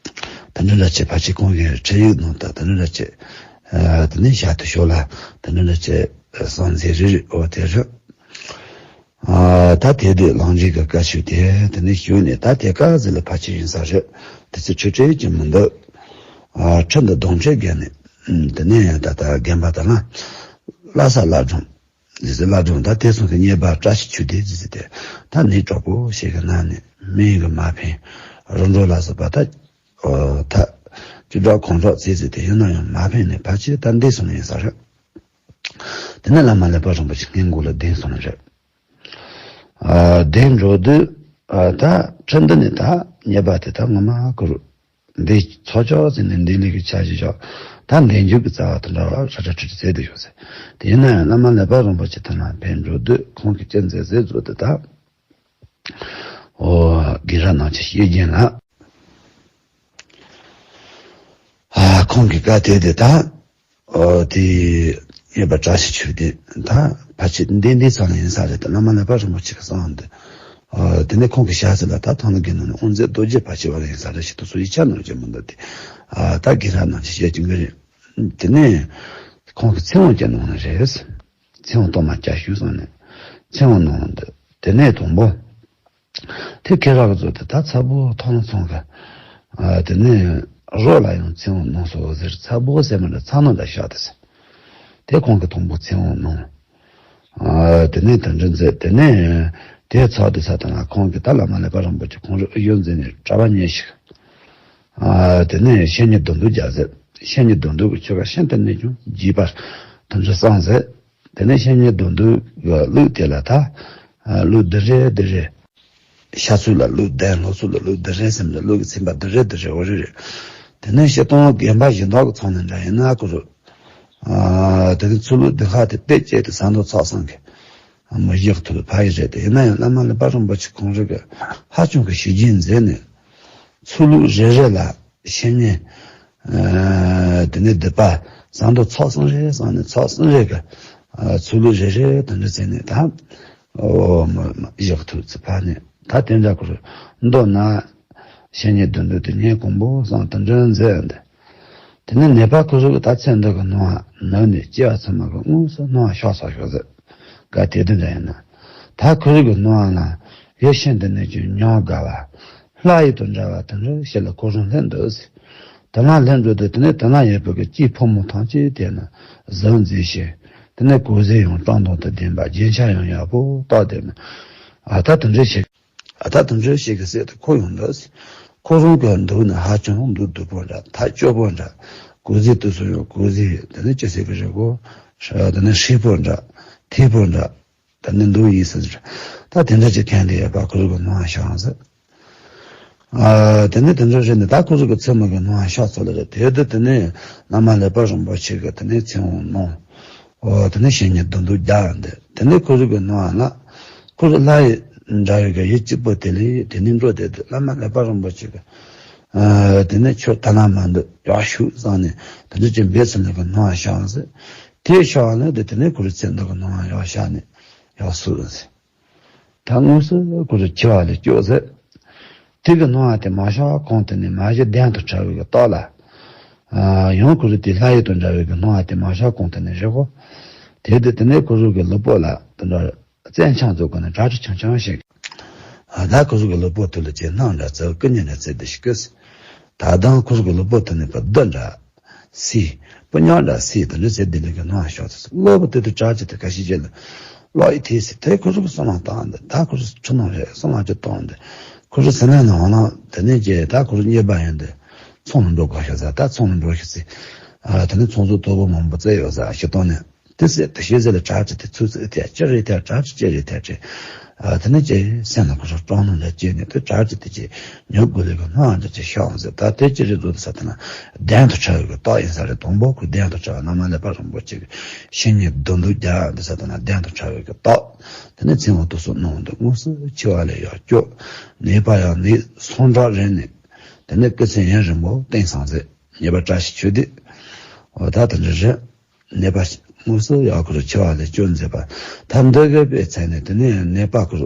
དེ་འདྲ་འདྲ་ཅིག་ཕལ་ཆེར་ཁོང་གི་འཕྲིན་ཡིག་ནང་དུ་དེ་འདྲ་འདྲ་ཅིག་ཨ་དེ་ནས་ཞལ་དུ་ཞུགས་ལ་དེ་འདྲ་འདྲ་ཅིག་གསུང་མཛད་རེད་རེད། འོ་དེ་རེད། ཨ་ད་དེ་དུས་ལམ་འབྲས་ཀྱི་བཀའ་ཆོས་དེ་དེ་ནས་ཞུས་ནས་ད་དེ་ག་ཟེར་ལ་ཕལ་ཆེར་ཡིན་ས་རེད། དེ་ཚོ་ཆོས་ཁྲིད་ཀྱི་མི་འདུག་ཨ་ཁྲིད་འདི་གདོང་ཁྲིད་བརྒྱབ་ནས་དེ་ནས་ད་ལྟ་རྒན་པ་དང་ལ་ལྷ་ས་བླ་སྒྲུང་། ལི་ཟི་བླ་སྒྲུང་ད་དེ་སོང་གི་གཉེར་པ་བཀྲ་ཤིས་ཆོས་སྡེ་ཟེར་ཟེར་ཏེ་ད་ནི་གྲོགས་པོ་ཞིག་གི་ནང་ནས་མི་ཡི་གི་མ་ཕན་རོ་འགྲོ་ལ་སོགས་པ་ད་ཨོ་ད་ཅི་འདྲ་ཁོང་ཁྲོ་ཟེར་ཟེར་ཏེ་ཡིན་ན་ཡང་མ་ཕན་ནས་ཕལ་ཆེར་ད་འདས་སོང་ནས་ཡིན་ས་རེད། དེ་ནས་བླ་མ་ཀླད་པ་རིན་པོ་ཆེ་སྔས་མགོ་ལ་གདན་སོང་ནས་རེད། ཨ་གདན་འགྲོ་དུས་ཨ་ད་ཁྲིད་འདི་ནས་ད་གཉེར་པ་དེ་ད་ངོ་མ་ཁུ་རུ། འདི་ཚོགས་ཆོག་ཟེར་ནས་འདི་ལས་ཀྱི་ཆ་ཞིག་ཆོག་ད་འདས་འཇུག་གི་རྩ་བ་དེ་འདྲ་བ་ཧྲ་ཧྲ་ཁྲི་ཁྲི་ཟེར་དུ་ཞོག་ཟེར། དེ་ཡིན་ན་ཡང་བླ་མ་ཀླད་པ་རིན་པོ་ཆེ་དེ་ན་ཕན་འགྲོ་དུས་ཁོང་གི་སྤྱན་མཛད་ཟེར་བཟོ་དུ་ད། ཨོ་དགེ་ར་ནང་ཆེ་ཤེས་རྒྱན་ལ། ཨ་ཁོང་གི་བཀའ་དེ་དེ་ད། ཨོ་དེ་ཡོད་པ་བཀྲ་ཤིས་ཆོས་སྡེ་ད་ཕལ་ཆེར་འདི་འདི་ཚང་ལ་ཡིན་ས་རེད་ད་བླ་མ་ཀླད་པ་རིན་པོ་ཆེ་གི་གསུང་འདི། ཨོ་དེ་ནས་ཁོང་གི་ཞལ་ཟས་ལ་ད་ཐང་ལ་དགེ་ནང་ནས་དབུ་མཛད་རྡོ་རྗེ་ཕལ་ཆེར་བ་ལ་ཡིན་ས་རེད་ཞེས་དུ་སུ་ཡིས་ཆ་ནོར་གྱི་མི་འདུག་སྟེ། ཨ་ད་དགེ་ར་ནང་ཆེ་བཤད་ཀྱི་མི་རེད། དེ་ནས་ཁོང་གི་ཚེ་དབང་ཅན་གནང་ནི་རེད། ཚེ་དབང་གཏོར་མ་བརྒྱ་ཞུས་སོང་ནས་ཚེ་དབང་གནང་འདི། དེ་ནས་དང་པོ། དེ་ཁེ་རག་གི་ཚོ་དེ་ད་ཚ་པོ་ཐང་ཚང་གི། ཨ་དེ་ནས་རོ་ལ་ཡང་ཚེ་དབང་གནང་སོ་ཟེར་ཚ་པོ་ཟེར་མ་འདྲ་ཚ་ནང་འདྲ་བཞག་དེ་ཟེར། དེ་ཁོང་གི་དང་པོ་ཚེ་དབང་གནང་། ཨ་དེ་ནས་དོན་འགྲུབ་མཛད་དེ་ནས་དེ་ཚོགས་དེ་ས་དང་ཁོང་གི་ད་བླ་མ་ཀླད་པ་རིན་པོ་ཆེ་ཁོང་རུ་ཨུ་ཡོན་མཛད་ནས་གྲྭ་པ་ཉེ་ཞིག་ཨ་དེ་ནས་བཤེས་གཉེན་བདུད་འདུལ་རྒྱག་ཟེར། བཤེས་གཉེན་བདུད་འདུལ་གྱི་ཆོ་ག་ཤིན་ཏུ་ནས་ཀྱང་རྒྱས་པར་དོན་ཚུལ་གསུངས་ཟེར། དེ་ནས་བཤེས་གཉེན་བདུད་འདུལ་གྱི་གླུ་དེ་ལ་ད་གླུ་འདི་རེད་འདི་རེད། ཤ་ཚུལ་ལ་གླུ་བདེན་ལོ་ཚུལ་ལ་གླུ་འདི་རེད་སེམས་ལ་གླུ་གི་ཚིམ་པ་འདི་རེད་འདི་རེད་འོ་རེད་རེད། དེ་ནས་བཤད་སྟངས་རྒན་པ་གཞན་དག་གི་ཚོགས་ནས་འདྲ་ཡིན་ན་ཁོ་རུ། ཨ་དེ་ནས་ཚུལ་ལུགས་འདི་ཁ་དེ་དཔེ་བཅད་དེ་ཟངས་མདོག་ཚོགས་གསུམ་གྱི་མི་བཞག་ཐུབ་ཕ་ཡི་རེད་དེ་ཡིན་ན་ཡང་བླ་མ་ཀླད་པ་རིན་པོ་ཆེ་ཁོང་རང་གི་ཧ་ཅང་གི་ཞི་རྒྱས་མཛད་ནས་ཚུལ་ལུགས་རེ་རེ་ལ་བཤེས་གཉེན་ཨ་དེ་ནས་སྡིག་པ་ཟངས་མདོག་ཚོགས་གསུམ་རེ་གསུངས་ནས་ཚོགས་གསུམ་རེ་གི་ཨ་ཚུལ་ལུགས་རེ་རེ་དེ་འདྲ་མཛད་ནས་ད་ཨོ་མི་མི་བཞག་ཐུབ་ཚུལ་ཕ་ནས་ད་དེ་འདྲ་ཁོ་རུ་མདོར་ན། བཤེས་གཉེན་བདུད་འདུལ་དེ་ཉིན་གོང་པོ་སོང་དུ་འདྲེན་མཛད་འདི། དེ་ནས་ནད་པ་ཁོ་རང་གི་ད་ཚེ་འདི་གི་སྣང་བ་ནུབ་ནས་སྐྱེ་བ་ཚང་མ་གི་དངོས་སུ་སྣང་བ་ཤར་སོང་ཞོག་ཟེར། ག་དེ་དུས་འདྲ་ཡིན་ན། ད་ཁོ་རང་གི་སྣང་བ་ལ་ཡེ་ཤེས་འདི་ནས་ཀྱང་མྱང་དགའ་བ། ལྷ་ཡི་དང་འདྲ་བ་དེ་འདྲ་ཞིག་ལ་ཁོ་རང་སླེབས་འདུག་ཟེར། དེ་ན་སླེབས་འགྲོ་དུས་དེ་ནས་དེ་ན་ཡོད་པའི་གི་སྐྱེས་ཕོ་མོ་ཐམས་ཅད་དེ་ན་གཟི་མཛེས་ཤིང་། དེ་ནས་གོས་གཟན་ཡང་བཀྲག་མདངས་དང་ལྡན་པ་རྒྱན་ཆ་ཡང་ཡག་པོ་བཏགས་དེ་ན། ཨ་ད་དེ་འདྲ་ཞིག་ཨ་ད་དུང་ཆོས་ཤིག་གི་སྲས་དུ་ཁོ་ཡོང་འདུག་ཁོ་རང་གི་འདུག་ནི་ཧ་ཅང་འདུག་སྡུག་པོ་འདྲ་ཐག་སྐྱོ་པོ་འདྲ། གོས་གཟན་དུ་སུ་ཡོང་གོས་གཟན་དེ་ནི་ཅི་ཟེར་གི་རེད་གོ། དེ་ནི་ཧྲིལ་པོ་འདྲ། ཐིག་པོ་འདྲ། དེ་ནི་འདུག་ཡིན་ཟེར། ད་དེ་འདྲ་ཅིག་མཁན་དེ་ཡོད་པ་ཁོ་རང་གི་སྣང་བ་ཤར་ཟེར། ཨ་དེ་ནི་དེ་འདྲ་རེད་ནི་ད་ཁོ་རང་གི་ཚེ་མ་གི་སྣང་བ་ཤར་ཚོ་ལ་རེད་དེ་དུ་དེ་ནི་བླ་མ་ཀླད་པ་རིན་པོ་ཆེ་གི་དེ་ནི་ཚེ་དབང་གནང་། ཨོ་དེ་ནི་བཤེས་གཉེན་བདུད་འདུལ་རྒྱག་འདི་དེ་ནི་ཁོ་རང་གི་སྣང་བ་ལ། ཁོ་རང་ལྷ་ཡི་འདྲ་བའི་གི་ཡུལ་གཅིག་པོ་དེ་ལས་དེ་ནས་འགྲོ་བསྡད་དུས་བླ་མ་ཀླད་པ་རིན་པོ་ཆེ་གིས། ཨ། དེ་ནས་ཁྱོད་ད་ལམ་མ་འདུག་ཡག་ཤོས་བསམ་ནས་དེ་འདྲ་ཅིག་འབད་ཚུལ་ལ་གི་སྣང་བ་ཤར་ཟེར། དེ་ཤར་ནས་དེ་དེ་ནས་ཁོ་རང་ཚེ་འདི་གི་སྣང་བ་ཡག་ཤར་ནས་ཡག་སོང་ཟེར། ད་དངོས་སུ་ཁོ་རང་འཆི་བ་ལས་སྐྱོབ་ཟེར། དེ་གི་སྣང་བ་དེ་མ་ཤར་གོང་དེ་ནས་མ་གཞི་གདན་དུ་འཁྲིལ་བའི་གི་རྟགས་ལ། ཨ། ཡང་ཁོ་རང་དེ་ལྷ་ཡུལ་དང་འདྲ་བའི་གི་སྣང་བ་དེ་མ་ཤར་གོང་དེ་ནས་རེད་གོ། དེ་དེ་དེ་ནས་ཁོ་རང་གི་ལུས་པོ་ལ་དེ་འདྲ་བཙན་ཆང་བཙོས་གོ་ནས་གྲ་སྒྲིག་ཆུང་ཆུང་ཞིག་ཨ། ད་ཁོ་རང་གི་ལུས་པོ་དེ་ལ་ཅིག་སྣང་འདྲ་བཙལ། སྐུ་མཉེ་འདྲ་བཙལ་དེ་ཞིག་གི། ད་དང་ཁོ་རང་གི་ལུས་པོ་དེ་ནས་པ་བདུད་འདྲ། སྲས། སྤུན་ཉག་འདྲ་སྲས་དེ་འདྲ་ཟེར་དེ་ལས་ཀྱི་སྣང་བ་ཤར་ཐལ། གློ་བུར་དུ་དེ་གྲ་ཅིག་དེ་ཁ་ཤས་ཅིག་ལ་གློ་ཡི་དེ་ཟེར། དེ་ཁོ་རང་གི་སུན་སྣང་བཏང་འདི། ད་ཁོ་རང་འཁྲུལ་སྣང་རེད་སུན་སྣང་ཅིག་བཏང་འདི། ཁོ་རང་ཟེར་ན་ནི་འོ་ན་དེ་ནས་ཀྱེ་ད་ཁོ་རང་རྙེད་པ་ཡིན་འདི། ཚོང་ལ་འགྲོ་དགོས་ཤག་ཟེར། ད་ཚོང་ལ་འགྲོ་ཤག་ཟེར། ཨ། དེ་ནས་ཚོང་ཟོག་དོ་པོ་མང་པོ་བཙལ་ཡོད་ཟེར། ཤི་སྟོང་ནས་དེ་ཟེར་དེ་ཤི་ཟེར་ལ་གྲ་ཅིག་དེ་ཚུར་ཚུར་ཐལ། ཅི་རེད་ཐལ། གྲ་ཅིག་ཅི་རེད་ཐལ་ཅི། ཨ། དེ་ནས་ཀྱེ་སེམས་ལ་ཁོ་རང་སྤྲང་སྣང་འདྲ་སྐྱེས་ནས་དེ་གྲ་ཅིག་དེ་ཀྱེ་ཉོབ་དགོས་ལས་གི་སྣང་བ་འདྲ་ཅིག་ཤར་འོང་ཟེར། ད་དེ་ཅི་རེད་བཟོ་དེ་ཟེར་ད་ན་གདན་དུ་འཁྲིལ་བའི་གི་རྟགས་ཡིན་ས་རེད། དང་པོ་ཁོ་གདན་དུ་འཁྲིལ་བ་བླ་མ་ཀླད་པ་རིན་པོ་ཆེ་གི་བཤེས་གཉེན་བདུད་འདུལ་རྒྱལ་འདི་ཟེར་ད་ན་གདན་དུ་འཁྲིལ་བའི་གི་རྟགས། དེ་ནས་ཚེ་དབང་དུ་སོང་སྣང་འདི་དངོས་སུ་འཆི་བ་ལས་ཡར་སྐྱོབ། ནད་པ་ཡང་ནད་སོ་འདྲ་རེད་ནས། དེ་ནས་སྐུ་ཚེ་ཡུན་རིང་པོ་བརྟན་སོང་ཟེར། ཉེས་པ་བཀྲ་ཤིས་ཆོས་སྡེ། འོ་ད་དེ་འདྲ་རེད། ནད་པ་དངོས་སུ་ཡག་ཁུར་འཆི་བ་ལས་སྐྱོབ་མཛད་པ། ད་འདི་གི་པའི་ཚེ་ནས་དེ་ནས་ནད་པ་ཁུར་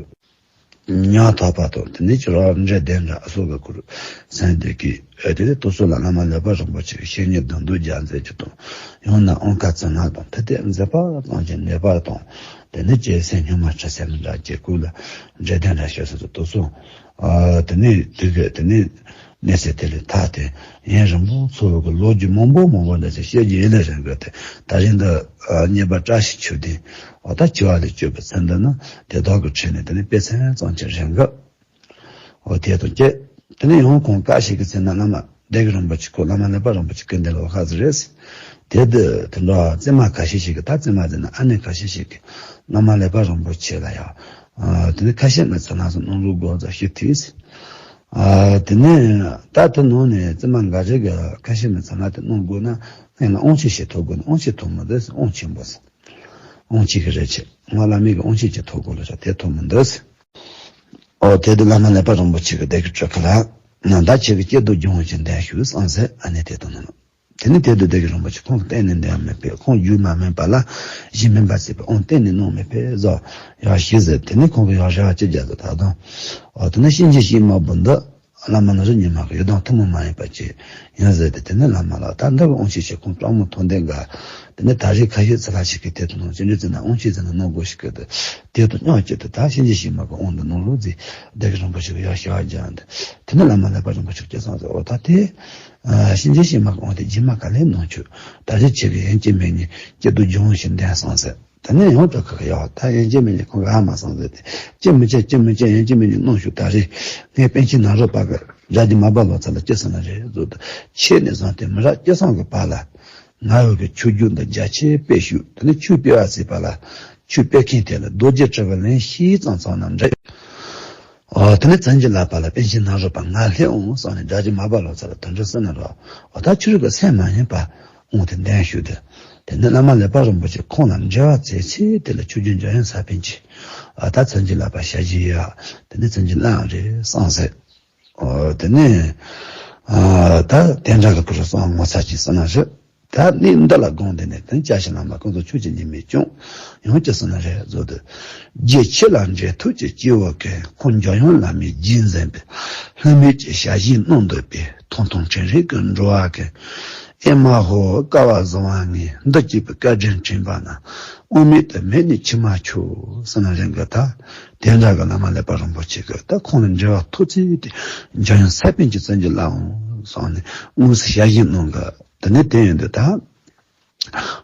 ཉག་ཐོག་པ་དང་དེ་ནས་ཁྱོད་རང་འདྲེ་གདན་འདྲ་ཨ་སོགས་ཀྱི་ཁུར་སེམས་བདེ་གི། ཨེ་དེ་ནས་དུ་སོ་ལ་བླ་མ་ཀླད་པ་རིན་པོ་ཆེ་གི་བཤེས་གཉེན་བདུད་འདུལ་རྒྱལ་མཛད་རྒྱུ་དང་། ཡང་ན་ཨོང་ཁ་ཙི་ན་དང་ཕི་ཏེ་མཛད་པ་གཙང་ཆེན་ནད་པ་དང་། དེ་ནས་ཅེ་སེ་སྨྱུག་མ་ཁྲི་སེ་མི་འདྲ་ཅེ་ཀུ་ལ་འདྲེ་གདན་འདྲ་ཤོད་སོ་སོ་དུ་སོ། ཨ་དེ་ནས་དུས་གི་དེ་ནས། གནས་ཚུལ་དེ་ལས་ཐར་ཏེ་ཡུན་རིང་པོ་འཚོ་བའི་གི་ལོ་རྒྱུས་མང་པོ་མང་པོ་འདྲ་ཞིག་བཤད་རྒྱུ་ཡིན་ལས་རིང་གི་དེ་ད་རིང་འདི་རྙེད་པ་བཀྲ་ཤིས་ཆོས་སྡིངས་འོ་ད་འཆི་བ་ལས་སྐྱོབ་པའི་ཚེ་འདི་ན་དེ་དག་གི་ཁྲོད་ནས་དེ་ནི་དཔེ་མཚོན་ཙམ་ཅིག་རིང་གི་འོ་དེ་དང་བཅས། དེ་ནས་ཡང་ཁོང་བཀའ་ཤིག་གི་ཚེ་ན་བླ་མ་བདེ་གི་རིན་པོ་ཆེ་ཁོ་བླ་མ་ཀླད་པ་རིན་པོ་ཆེ་སྐུ་འདི་ལོ་ཁ་ཟིག་རེད། དེ་དུ་དེ་འདྲ་བཙུན་མ་ཁ་ཤས་ཤིག་གི་ད་བཙུན་མ་ཟེར་ན་ཨ་ནེ་ཁ་ཤས་ཤིག་གི་བླ་མ་ཀླད་པ་རིན་པོ་ཆེ་ལ་ཡང་དེ་ནི་ཁ་ཞེ་མི་ཚ་ན་སོ་གནང་རོགས་དགོས་ཟེར་ཞུ་དུས། ཨ་དེ་ནས་ད་དེ་ནང་ནས་བཙུན་མ་འགའ་རེ་གི་ཁ་ཞེ་མི་ཚ་ན་དེ་གནང་དགོས་ན་སྔོན་ལ་དབང་ཆེན་ཞིག་ཐོབ་དགོས་ན། དབང་ཆེན་ཐོབ་མི་འདུག་དབང་ཆེན་པོ་ཟེར། དབང་ཆེན་གི་རེ་ཆེ་ང་བླ་མའི་གི་དབང་ཆེན་ཅིག་ཐོབ་དགོས་ལ་ཤག་དེ་ཐོབ་མི་འདུག་ཨོ་དེ་དུས་བླ་མ་ཀླད་པ་རིན་པོ་ཆེ་གི་སྡེ་གི་སྤྲུལ་སྐུ་ལ་ནང་ད་ཁྱེད་ཀྱི་སྐྱིད་སྡུག་སྦྱོང་བ་ཅིག་འདེམས་ཤོག་བསམ་ཟེར་ཨ་ནེ་དེ་དང་ནང་། དེ་ནས་དེ་དུས་སྡེ་གི་རིན་པོ་ཆེ་ཁོང་གིས་གཏན་ནས་འདེམས་མི་ཕོད། ཁོང་རྒྱུད་མ་སྨིན་པ་ལ་གཞི་སྨིན་པ་བྱེད་པའི་དབང་གཏན་ནས་གནང་མི་ཕོད་ཟེར་ཡང་ཞུས་ཟེར། དེ་ནས་ཁོང་གིས་ཡང་རེ་བ་ཅི་བརྒྱབ་ཟེར་ད་དུང་། འོ་དེ་ནས་གཤིན་རྗེ་གཤེད་མ་བུ་འདི་བླ་མ་ནི་རི་ཉི་མ་གི་ཡི་དམ་ཐུན་མོང་མ་ཡིན་པ་ཅིག་ཡིན་ཟེར་ཏེ། དེ་ནས་བླ་མ་ལ་ད་འདི་གི་དབང་ཆེན་ཞིག་ཁོང་སྤྲང་མོ་ཐོག་འདོན་འགའ། དེ་ནས་ད་རེས་ཁ་ཤས་ཚ་ལ་ཞིག་གིས་དེ་དུ་ནང་ཅི་འདྲ་ཟེར་ན་དབང་ཆེན་ཟེར་ན་གནང་དགོས་ཞིག་གི་དེ་དུ་སྙོག་ཅིག་ཏུ་ད་གཤིན་རྗེ་གཤེད་མ་གི་དབང་དུ་གནང་རོགས་ཟེར་སྡེ་གི་རིན་པོ་ཆེ་གི་ཡར་ཞུ་བ་རྒྱག་འདི། དེ་ནས་བླ་མ་ཀླད་པ་རིན་པོ་ཆེ་སྐྱེ་སོང་ཟེར། འོ་ད་དེ་གཤིན་རྗེ་གཤེད་མ་གི་དབང་དེ་རྗེས་མ་ག་ལེར་གནང་ཆོག་ད་རེས་ཁྱེད་ཀྱི་ཡན་ཆད་མེད་ཉིན་སྐྱིད་སྡུག་སྦྱོང་བཞིན་ལྡན་སོང་ཟེར། དེ་ནས་ཡང་སྤྲུལ་སྐུ་གིས་ཡང་ད་ཡན་ཆད་མེད་ཉིན་ཁོང་གིས་ཧ་མ་སོང་ཟེར་ཏེ། ཅི་མི་བྱེད་ཅི་མི་བྱེད་ཡན་ཆད་མེད་ཉིན་གནང་ཤོག་ད་རེས་ངས་པཎ་ཆེན་ནཱ་རོ་པ་གི་རྒྱ་རྗེ་མར་པ་ལོ་ཙཱ་ལ་སྐྱེ་སོང་ན་རེད་ཟེར་ཏེ། ཆེད་ནས་བཟུང་སྟེ་མི་རབས་སྐྱེ་སོང་གི་བར་ལ། ང་བོ་གི་ཆོས་བརྒྱུད་འདི་རྒྱ་ཆེར་སྤེལ་ཤོག་དེ་ནས་ཆོས་སྤེལ་བ་ཟེར་བ་ལ། ཆོས་སྤེལ་མཁན་དེ་ལ་རྡོ་རྗེ་དྲིལ་བུ་ལན་བཞི་ཙམ་ཚང་ན་འགྲིག་ཨོ་དེ་ནས་བཙན་གྱི་བསླབ་པ་ལ་པཎ་ཆེན་ནཱ་རོ་པ་ང་སླེབས་འོང་བསམ་ནས་རྒྱ་རྗེ་མར་པ་ལོ་ཙཱ་ལ་དོན་གྲུབ་ཟེར་ན་རོ། ཨོ་ད་ཁྱོད་རང་གི་སེམས་མ་ཡེངས་པར་དབང་དེ་འདེམས་ཤོག་དེ། དེ་ནས་བླ་མ་ཀླད་པ་རིན་པོ་ཆེ་ཁོང་ལ་འབྲེལ་བ་མཛད་ཚེ་དེ་ལ་ཆོས་རྒྱལ་འཇམ་དབྱངས་ས་པཎ་གྱིས། ཨོ་ད་བཙན་གྱི་བསླབ་པ་ཞལ་བཞེས་ཡ། དེ་ནས་བཙན་གྱི་བླ་རེད་བསམ་ཟེར། ཨོ་དེ་ནས་ཨ་ད་དེ་འདྲ་གི་སྐོར་སོང་ངོ་ཚ་ཅིག་ཟེར་ན་རེད། ད་ནི་འདི་ལ་དགོངས་ཏེ་ནས་དོན་བཅའ་ཞིང་བླ་མ་ཀུན་རྫོབ་ཆོས་ཀྱི་ཉི་མས་སྐྱོང་། ཡང་ཅི་ཟེར་ན་རེད་ཟེར་དུས། རྒྱུད་ཆོས་ལ་འབྲེལ་ཐོགས་ཀྱི་སྐྱེ་བོ་ཀུན། ཁོང་འཇམ་དབྱངས་བླ་མའི་རྗེས་འཛིན་པའི། ལྷད་མེད་ཀྱི་ཞལ་བཞེས་གནང་འདོད་པའི། ཐང་སྟོང་ཕྲིན་རིག་གི་འགྲོ་བ་ཀུན། ཨེ་མ་ཧོ་སྐལ་བ་བཟང་བ་ངས། འདི་སྐྱེས་བུའི་བཀའ་དྲིན་དྲན་པ་ན། དབང་མེད་དུ་མེད་ནས་འཆི་མ་ཆོག་ཟེར་ན་རེད་གི་ད། དེ་འདྲ་གི་བླ་མ་ཀླད་པ་རིན་པོ་ཆེ་གི་ད་ཁོང་ལ་འབྲེལ་བ་ཐོགས་ཚེ་དེ་འཇམ་དབྱངས་ས་པཎ་གྱི་བཙན་གྱི་བླ་འོང་བསམ་ནས་དངོས་སུ་ཞལ་བཞེས་གནང་གི། དེ་ནས་དེ་ཡིན་དུས་ད།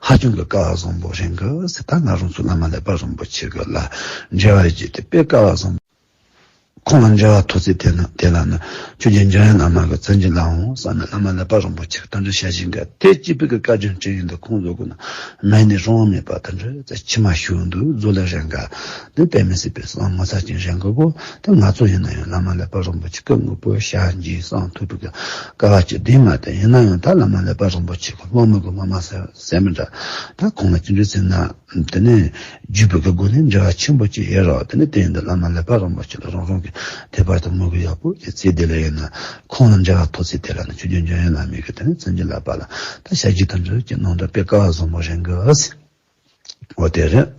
ཧ་ཅང་གི་སྐལ་བ་བཟང་པོ་རེད་གི་ཟེར། ད་ང་རང་ཚོ་བླ་མ་ཀླད་པ་རིན་པོ་ཆེ་གི་ལ་འབྲེལ་བ་བྱས་ཏེ་དཔེ་སྐལ་བ་བཟང་པོ། ཁོང་ལ་འབྲེལ་བ་ཐོགས་ཚེ་དེ་ན་དེ་ལ་ནི་ཆོས་རྒྱལ་འཇམ་དབྱངས་བླ་མ་གི་བཙན་གྱིས་ལ་འོང་ས་ན་བླ་མ་ཀླད་པ་རིན་པོ་ཆེ་གི་དེ་འདྲ་ཞལ་བཞེས་འགའ་དེ་སྐྱིད་པའི་གི་བཀའ་བཀྱོན་དྲན་ཡིན་འདུག་ཁོང་ཚོ་གི་ན་མེད་ནས་རང་མེད་པ་དེ་འདྲ་ཙ་མཆི་མ་ཤོར་འདུག་བཟོ་ལ་རེ་འགའ་དེ་དཔེ་མི་སྲིད་པའི་བསམ་ངོ་ཚ་ཅན་རེ་འགའ་གོ། དེ་ང་ཚོ་ཡིན་ན་ཡང་བླ་མ་ཀླད་པ་རིན་པོ་ཆེ་གི་དངོས་པོ་ཞལ་མཇལ་གསང་ཐོས་པའི་གི་སྐལ་བ་ཅིག་ལྡན་མ་དེ་ཡིན་ན་ཡང་ད་བླ་མ་ཀླད་པ་རིན་པོ་ཆེ་གི་སློབ་མ་གི་སློབ་མ་ཟེར་ཟེར་མི་འདྲ། ད་ཁོང་ལ་ཅི་འདྲ་ཟེར་ན། དེ་ནས་བརྒྱུད་པའི་གི་སྒོ་ནས་འབྲེལ་བ་ཆེན་པོ་ཅིག་ཡོད་རེད། དེ་ནས་དེ་ཡིན་དུས་བླ་མ་ཀླད་པ་རིན་པོ་ཆེ་ལ་རང་རང་གི་དེ་བར་དུ་མོས་གུས་ཡག་པོ་ཅིག་བྱས། དེ་ལ་ཡིན་ན་ཁོང་ལ་འབྲེལ་བ་ཐོགས་ཚེ་དེ་ལ་ནི་ཆོས་རྒྱལ་འཇམ་དབྱངས་བླ་མའི་གི་དེ་ནས་བཙན་གྱིས་ལ་པ་ལ་ད་ཞལ་གྱིས་དང་འབྲེལ་གྱི་གནང་འདྲ་དཔེ་སྐལ་བ་བཟང་པོ་རེད་འགི་ཟེར། འོ་དེ་རེད།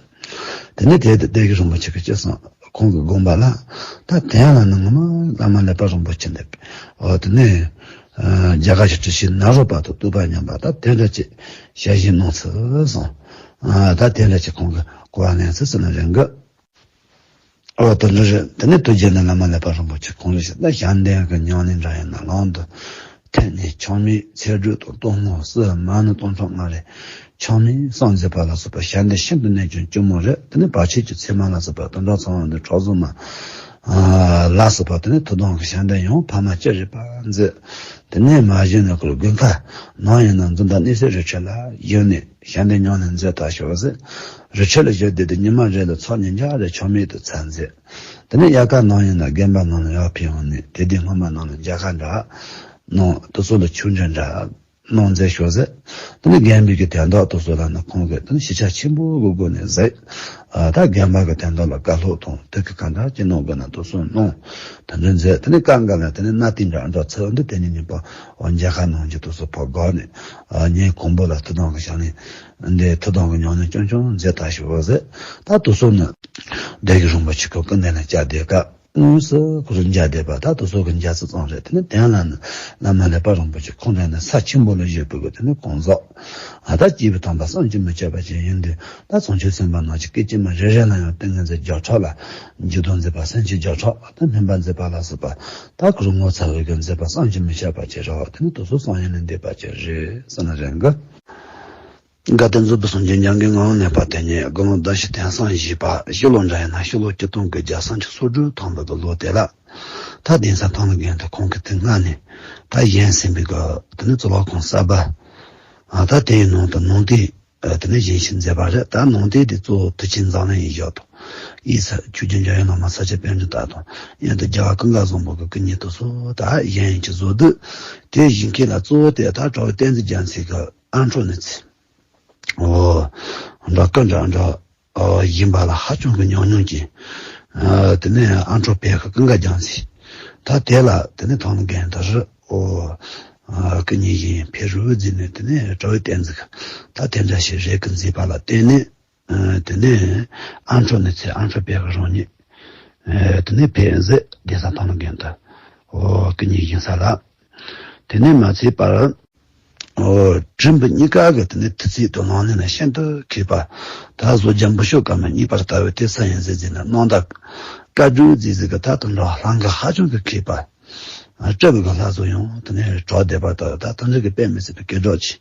དེ་ནས་དེ་དེ་གི་རིན་པོ་ཆེ་གི་ཅི་སོང་ཁོང་གི་དགོངས་པ་ལ། ད་དེ་ཡང་ལ་ནི་ངོ་མ་བླ་མ་ཀླད་པ་རིན་པོ་ཆེ་འདི། འོ་དེ་ནས། རྒྱ་གར་གྱི་ཀྲི་ཤི་ནཱ་རོ་པ་དང་སྟོན་པ་མཉམ་པ་ད་དེ་འདྲ་ཅིག་ཞལ་བཞེས་གནང་ཚུལ་སོང་། ད་དེ་འདྲ་ཅིག་ཁོང་གི་གོ་བ་ལེན་ཚུལ་ཟེར་ན་རེ་འགི། འོ་དེ་འདྲ་རེད། དེ་ནས་དུས་རྒྱུན་ནས་བླ་མ་ཀླད་པ་རིན་པོ་ཆེ་ཁོང་རེ་ཞིག་ད་ཞལ་འདོན་གྱི་ཉམས་ལེན་འདྲ་ཡིན་ན་ལམ་དུ་ཐོན་ནས་ཆགས་མེད་ཚེ་སྒྲུབ་དང་སྟོང་སྔོན་སུ་མ་ནུ་སྟོང་ཕྲག་ལྔ་རེ་ཆགས་མེད་གསུམ་མཛད་པ་ལ་སོགས་པ་ཞལ་འདོན་ཤིན་ཏུ་ནས་ཀྱང་ལྕི་མོ་རེད། དེ་ནས་བར་ཆད་ཀྱི་མཚན་མ་ལ་སོགས་པ་དོན་དག་ཚང་བ་འདི་ཁྲག་བཟོ་མ་ལ་སོགས་པ་དེ་ནས་ཐུགས་དམ་གྱི་ཞལ་འདོན་ཡང་ཕ་མ་ཅི་རིགས་པ་མཛད། དེ་ནས་མ་གཞི་ནས་ཁོ་དགུན་ཁ་ནང་ཡིན་ན་འཛུམ་མདངས་གནས་སའི་རི་ཁྲོད་ལ་ཡོད་ནས། ཞལ་འདོན་ཉམས་ལེན་མཛད་དང་ཞོག་ཟེར། རི་ཁྲོད་ལ་བཞུགས་བསྡད་དུས་ཉི་མ་རེ་ལ་ཚོགས་ཉིས་བརྒྱ་རེ་ཆགས་མེད་དུ་ཚར་མཛད། དེ་ནས་དབྱར་ཁ་ནང་ཡིན་ན་དགོན་པ་ནང་ལ་ཡར་ཕེབས་འོང་ནས་དེ་དུས་སྔོན་མ་ནང་ལ་མཇལ་ཁ་འདྲ་གནང་། དེ་ཚོ་ལ་ཆོས་འབྲེལ་འདྲ་གནང་མཛད་ཞོག་ཟེར། དེ་ནས་དགོན་པའི་གི་དོན་དག་དེ་ཚོ་ལ་ནི་ཁོང་གིས་དེ་ནས་ཞིབ་ཆ་ཆེན་པོ་གི་སྒོ་ནས་ཟེར། ད་དགོན་པ་གི་དོན་དག་ལ་བཀའ་སློབ་དང་དེ་གི་གང་འདྲ་ཅི་གནང་དགོས་ན་དེ་ཚོ་གནང་། དེ་འདྲ་མཛད། དེ་ནས་སྐབས་འགའ་ལ་དེ་ནས་གནའ་དུས་འདྲ་འདྲ་ཚེ་འདི་དེ་ནས་ཉིན་པ་འོ་མཇལ་ཁ་གནང་རྒྱུ་དེ་ཚོ་ཕར་དགོས་ནས། ཉིན་གང་པོ་ལ་ཐུགས་དམ་གྱི་ཞལ་ནས་འདི་ཐུགས་དམ་གྱི་ཉམས་ལེན་རྐྱང་རྐྱང་མཛད་དང་ཞུ་བ་ཟེར། ད་དེ་ཚོ་ནི་སྡེ་དགེ་རིན་པོ་ཆེ་ཁོ་སྐུ་མདུན་ལ་བཅར་བསྡད་སྐབས་དངོས་སུ་ཁོ་རང་མཇལ་བསྡད་པ་ད་དེ་ཚོ་གི་མཇལ་ཚུལ་ཙམ་རེད། དེ་ནི་དེ་ལ་ནི་བླ་མ་ཀླད་པ་རིན་པོ་ཆེ་ཁོང་རང་ནི་ས་ཆེན་པོ་ལ་བཞུགས་པའི་གི་དེ་ནི་གང་ཟག་ད་སྐྱེས་བུ་དམ་པ་བསམ་གྱིས་མི་ཁྱབ་པ་ཅིག་ཡིན་དུས། ད་བྱང་ཆུབ་སེམས་དཔའ་རྣམས་ཀྱི་སྐད་ཅིག་མ་རེ་རེ་ལ་ཡང་ཏིང་ངེ་འཛིན་བརྒྱ་ཕྲག་ལ་འཇུག་ལྡོག་མཛད་པ་སེམས་བསྐྱེད་བརྒྱ་ཕྲག་ད་སྨོན་པ་མཛད་པ་ལ་སོགས་པ། ད་ཁོ་རང་ངོ་ཚ་བའི་གི་མཛད་པ་བསམ་གྱིས་མི་ཁྱབ་པ་ཅིག་རེད། དེ་ནི་དེ་ཚོ་བསམ་ཡུལ་ལས་འདས་པ་ཅིག་རེད་ཟེར་ན་རེད་འགི། དགའ་ལྡན་རྫོགས་པའི་སངས་རྒྱས་འཇམ་མགོན་ངག་དབང་ནས་ཕར་དེ་ཉིད་དགུང་ལོ་ཟླ་བཞི་དོན་གསུམ་བཞེས་པ། ཕྱི་ལོ་འདྲ་ཡིན་ན་ཕྱི་ལོ་ཆིག་སྟོང་དགུ་བརྒྱ་སུམ་ཅུ་སོ་དྲུག་ཐམ་པ་གི་ལོ་དེ་ལ། ད་གདན་ས་མཐོང་ལམ་དགོན་དུ་ཁོང་གིས་དུས་སྔ་ནས་ད་བཞེངས་ཟིན་པའི་གི་དེ་ནི་གཙུག་ལག་ཁང་གསར་པ། ད་དེའི་ནང་དུ་ནང་རྟེན། ཨ་དེ་ནས་བཞེངས་ཤིང་མཛད་པ་རེད། ད་ནང་རྟེན་དེ་གཙོ་བོ་དུས་ཆེན་འཛམ་གླིང་ཡི་ཞབས་དང་། ཡིག་ཚད་ཆོས་རྒྱལ་འཇམ་དབྱངས་བླ་མ་ས་སྐྱ་པཎྜི་ཏ་དང་། ཡང་དུ་རྒྱལ་བ་ཀུན་དགའ་བཟང་པོ་གི་སྐུ་བརྙན་དེ་ཚོ་ད་བཞེངས་ཀྱི་བཟོ་དུས། དེ་བཞེངས་མཁན་ལ་གཙོ་བོ་དེ་ད་གྲགས་པའི་བསྟན་འཛིན་རྒྱལ་མཚན་གྱི་ཨ་འཕྲོག་ནི་ཚེ། འོ། འདྲ་སྐུ་འདྲ་འདྲ། ཨ་ཡིན་པ་ལ་ཧ་ཅང་གི་ཉུང་ཉུང་གིས། ཨ་དེ་ནས་ཨ་འཕྲོག་བོད་ཀྱི་ཀུན་དགའ་རྒྱལ་མཚན། ད་དེ་ལ་དེ་ནས་མཐོང་ལམ་དགོན་དུ་རུ། ཨོ། ཨ་སྐུ་བརྙན་བཞེངས་ཕེབས་རུ་བརྫིས་ནས་དེ་ནས་གྲགས་པའི་བསྟན་འཛིན་གྱི་ད་དེ་འདྲ་ཞིག་རེ་གི་མཛད་པ་ལ་བརྟེན་ནས། ཨ་དེ་ནས་ཨ་འཕྲོག་ནི་ཚེ་ཨ་འཕྲོག་བོད་ཀྱི་རང་ཉིད། ཨ་དེ་ནས་ཕེབས་མཛད་གདན་ས་མཐོང་ལམ་དགོན་དུ། ཨོ་སྐུ་བརྙན་བཞེངས་ས་ལ། དེ་ནས་མ་ཚད་པར། ཨོ། སྤྲིན་པ་གཉིས་ཀ་གི་དེ་ནས་ཐུགས་བརྩེ་དང་ལག་ལེན་ལ་ཤིན་ཏུ་མཁས་པ། ད་བཟོ་རྒྱ་འབུ་ཤོག་སྐར་མ་གཉིས་པར་ལྟ་བུ་དེ་སུ་ཡིན་ཟེར་ཟེར་ན་གནམ་བདག་བཀའ་བརྒྱུད་རྩིས་ཟེར་གི་ད་དུང་འདྲ་ལྷང་གི་ཧ་ཅང་གི་མཁས་པ། སྤྲུལ་པའི་གི་ལྷ་བཟོ་ཡང་དེ་ནས་གྲགས་བསྡད་པ་ད་ད་དེ་འདྲ་གི་དཔེ་མི་སྲིད་པའི་སྐད་གྲགས་ཆེ།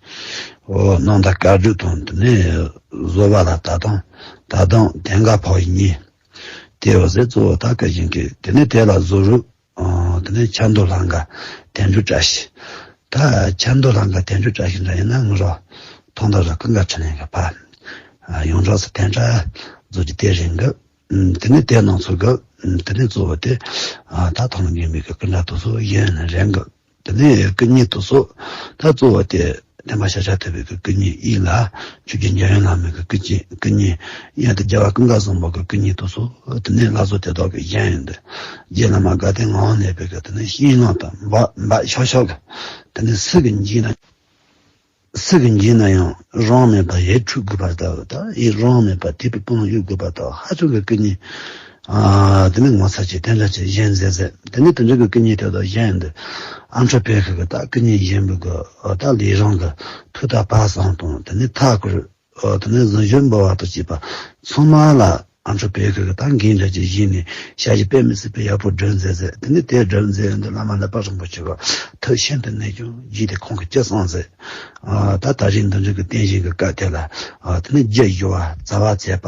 ཨོ་གནམ་བདག་བཀའ་བརྒྱུད་དང་དེ་ནས་བཟོ་བ་ལ་ད་དང་ད་དང་དེང་ག་ཕོག་ཡིན་ཉིན། དེ་བ་ཟེར་གཙོ་བོ་ད་སྐུ་བཞེངས་གི་དེ་ནས་དེ་ལ་བཟོ་རུ། ཨ་དེ་ནས་ཆབ་མདོ་ལྷ་ཁང་དལ་འབྱོར་བཀྲ་ཤིས། ད་ཆབ་མདོ་ལྷ་ཁང་དལ་འབྱོར་བཀྲ་ཤིས་འདྲ་ཡིན་ན་ང་རང་ཐོག་མཐའ་རུ་ཀུན་དགའ་འཕྲིན་ལས་ཀྱི་ཕ། ཨ་ཡོངས་གྲགས་སུ་དན་ཁྲ་བཟོ་རྒྱུ་དེ་རིང་གི། ཨ་དེ་ནས་དེ་ནང་ཚོ་གི། ཨ་དེ་ནས་གཙོ་བོ་དེ། ཨ་ད་ཐོག་མ་ངེས་མེད་ཀྱི་ཀུན་དགའ་དེ་ཚོ་ཡིན་རིང་གི། དེ་ནས་སྐུ་བརྙན་དེ་ཚོ། ད་གཙོ་བོ་དེ། བསྟན་པ་ཤཱཀྱ་ཐུབ་པའི་གི་སྐུ་བརྙན་ཡིན་ལ། ཆོས་རྒྱལ་འཇམ་དབྱངས་བླ་མའི་གི་སྐུ་བརྙན་སྐུ་བརྙན། ཡང་དུ་རྒྱལ་བ་ཀུན་དགའ་བཟང་པོ་གི་སྐུ་བརྙན་དེ་ཚོ། དེ་ནས་ལྷ་བཟོ་དེ་དག་གི་བཞེངས་ཡོད་འདི། རྗེ་བླ་མ་དགའ་ལྡན་ངག་དབང་ནས་པའི་གི་དེ་ནས་ཤིང་ནང་དུ་འབག་འབག་ཤོག་ཤོག་གི། དེ་ནས་སུ་གི་འཇིག་ན། སུ་གི་འཇིག་ན་ཡང་རང་མེད་པ་ཡིད་འཕྲོག་དགོས་པར་ལྟ་བུ་དང་ཡིད་རང་མེད་པ་དད་པའི་དཔུང་གཡུག་དགོས་པར་ལྟ་བུ་ཧ་ཅང་གི་སྐུ་བརྙན། ཨ་དེ་ནས་ངོ་མཚར་ཆེ་དེ་འདྲ་ཅིག་བཞེངས་མཛད་ཟེར། དེ་ནས་དེ་འདྲ་གི་སྐུ་བརྙན་དེ་དག་བཞེངས་འདི། ཨ་མཆོག་བོད་ཁུལ་གི་ད་སྐུ་བརྙན་བཞེངས་པའི་གི་ཨ་ད་ལས་རིམ་གི་ཐུགས་ཐག་པ་སངས་དང་དེ་ནས་མཐའ་བསྐོར། ཨ་དེ་ནས་གཟིམ་ཤོག་འབུལ་བ་དང་བཅས་པ་ཚང་མ་ལ་ ཨ་མཆོག་བོད་ཁ་གི་ད་འགན་འདྲ་ཅིག་བཞེས་ནས་ཞལ་བཞེས་དཔེ་མི་སྲིད་པའི་ཡག་པོ་སྒྲུབ་མཛད་ཟེར། དེ་ནས་དེ་སྒྲུབ་མཛད་ཡོང་དུས་བླ་མ་ཀླད་པ་རིན་པོ་ཆེ་གི་ཐུགས་ཤིན་ཏུ་ནས་ཀྱང་དགྱེས་ཏེ་ཁོང་གིས་ཅི་གསུངས་ཟེར། ཨ་ད་ད་རེས་འདི་འདྲ་གི་རྟེན་བཞེངས་ཀྱི་སྐབས་དེ་ལ་ཨ་དེ་ནས་རྒྱུ་ཞུ་བ་བྱ་བ་བྱས་པ་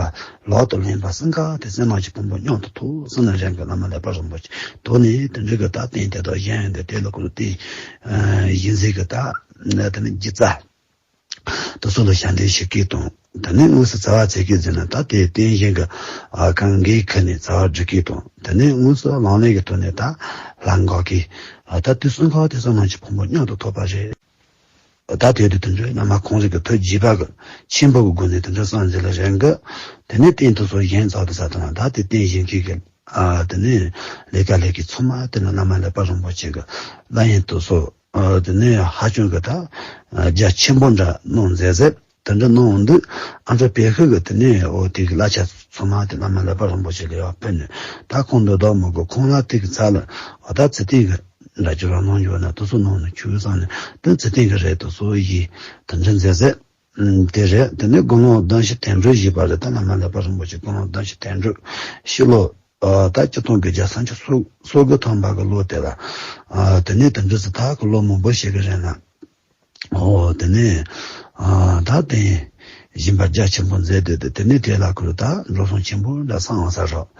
ལག་ཏུ་ལེན་པ་སེམས་ཁ་དེ་བསོད་ནམས་ཀྱི་ཕུང་པོ་མཉམ་དུ་ཐོབ་ཟེར་ནས་རང་གི་བླ་མ་ཀླད་པ་རིན་པོ་ཆེ་དོ་ནས་དེ་འདྲ་གི་ད་རྟེན་དེ་དག་བཞེངས་ཡོང་དུས་དེ་ལ་ཁོ་རྟེན་བཞེངས་མཛད་ཀྱི་ད་དེ་ནས་དགྱེས་རྩ། དེ་ཚོ་ལ་ཞལ་འདེབས་ཞུ་གི་དང་། དེ་ནས་དངོས་སུ་བྱ་བ་བྱེད་ཀྱི་ཟེར་ན་ད་དེ་རྟེན་བཞེངས་ཀྱི་ཨ་གང་གི་ཁ་ནས་བྱ་བ་སྒྲུབ་ཀྱི་དང་། དེ་ནས་དངོས་སུ་ལག་ལེན་གྱི་ཐོག་ནས་ད་ལྷ་འགུགས་ཀྱི་ཨ་ད་དུས་གསུམ་ཁ་དེ་བསོད་ནམས་ཀྱི་ཕུང་པོ་མཉམ་དུ་ཐོབ་པ་རེད། ད་དེ་དུས་དེ་འདྲའི་བླ་མ་ཁོང་རང་གི་ཐུགས་དགྱེས་པ་གི་ཆེན་པོ་གི་སྒོ་ནས་དེ་འདྲ་གསུངས་མཛད་ལ་རང་གི་དེ་ནས་རྟེན་དེ་ཚོ་བཞེངས་ཚར་དུས་ཙམ་དང་ད་དེ་རྟེན་བཞེངས་མཁན་གྱི་ཨ་དེ་ནས་ལས་ཀ་ལས་མཁན་ཚང་མ་དེ་ནས་བླ་མ་ཀླད་པ་རིན་པོ་ཆེ་གི་བླ་ཡོན་དེ་ཚོ། ཨ་དེ་ནས་ཧ་ཅང་གི་ད་རྒྱ་ཆེན་པོ་འདྲ་གནང་མཛད་ཟེར། དེ་འདྲ་གནང་འདུག་ཨ་མཆོག་བོད་ཁ་གི་དེ་ནས་འོ་དེ་གི་གླ་ཆ་ཚང་མ་དེ་བླ་མ་ཀླད་པ་རིན་པོ་ཆེ་ལ་ཡར་ཕུལ་ནས་ད་ཁོང་འདི་དག་མི་དགོས། ཁོང་ལ་དེ་གི་ཚབ་ལ་འོ་ད་ཚེ་བརྟན་གི་འདྲ་ཅིག་རང་གནང་རྒྱུ་ན་དེ་ཚོ་གནང་ནས་ཁྱོད་བསམ་ནས་དེ་ཚེ་བརྟན་གི་རེད་དེ་ཚོ་ཡིས་དེ་འདྲ་མཛད་ཟེར། ཨུམ་དེ་རེད། དེ་ནས་དགུང་ལོ་བདུན་ཅུ་དོན་དྲུག་བཞེས་པ་རེད། ད་བླ་མ་ཀླད་པ་རིན་པོ་ཆེ་དགུང་ལོ་བདུན་ཅུ་དོན་དྲུག་ཕྱི་ལོ། ཨ་ད་ཆིག་སྟོང་དགུ་བརྒྱ་སུམ་ཅུ་སོ་སོ་དགུ་ཐམ་པ་གི་ལོ་དེ་ལ། ཨ་དེ་ནས་དེ་འདྲ་ཟེར་ད་གི་ལོ་མང་པོ་ཞིག་གི་རིང་ལ། ཨོ་དེ་ནས་ཨ་ད་དེ་བཞིན་པ་རྒྱ་ཆེན་པོ་མཛད་དེ་དེ་དེ་ནས་དེ་ལ་ཁུར་ད་འགྲོ་སོང་ཆེན་པོ་འདྲ་བསགས་ས་རོགས།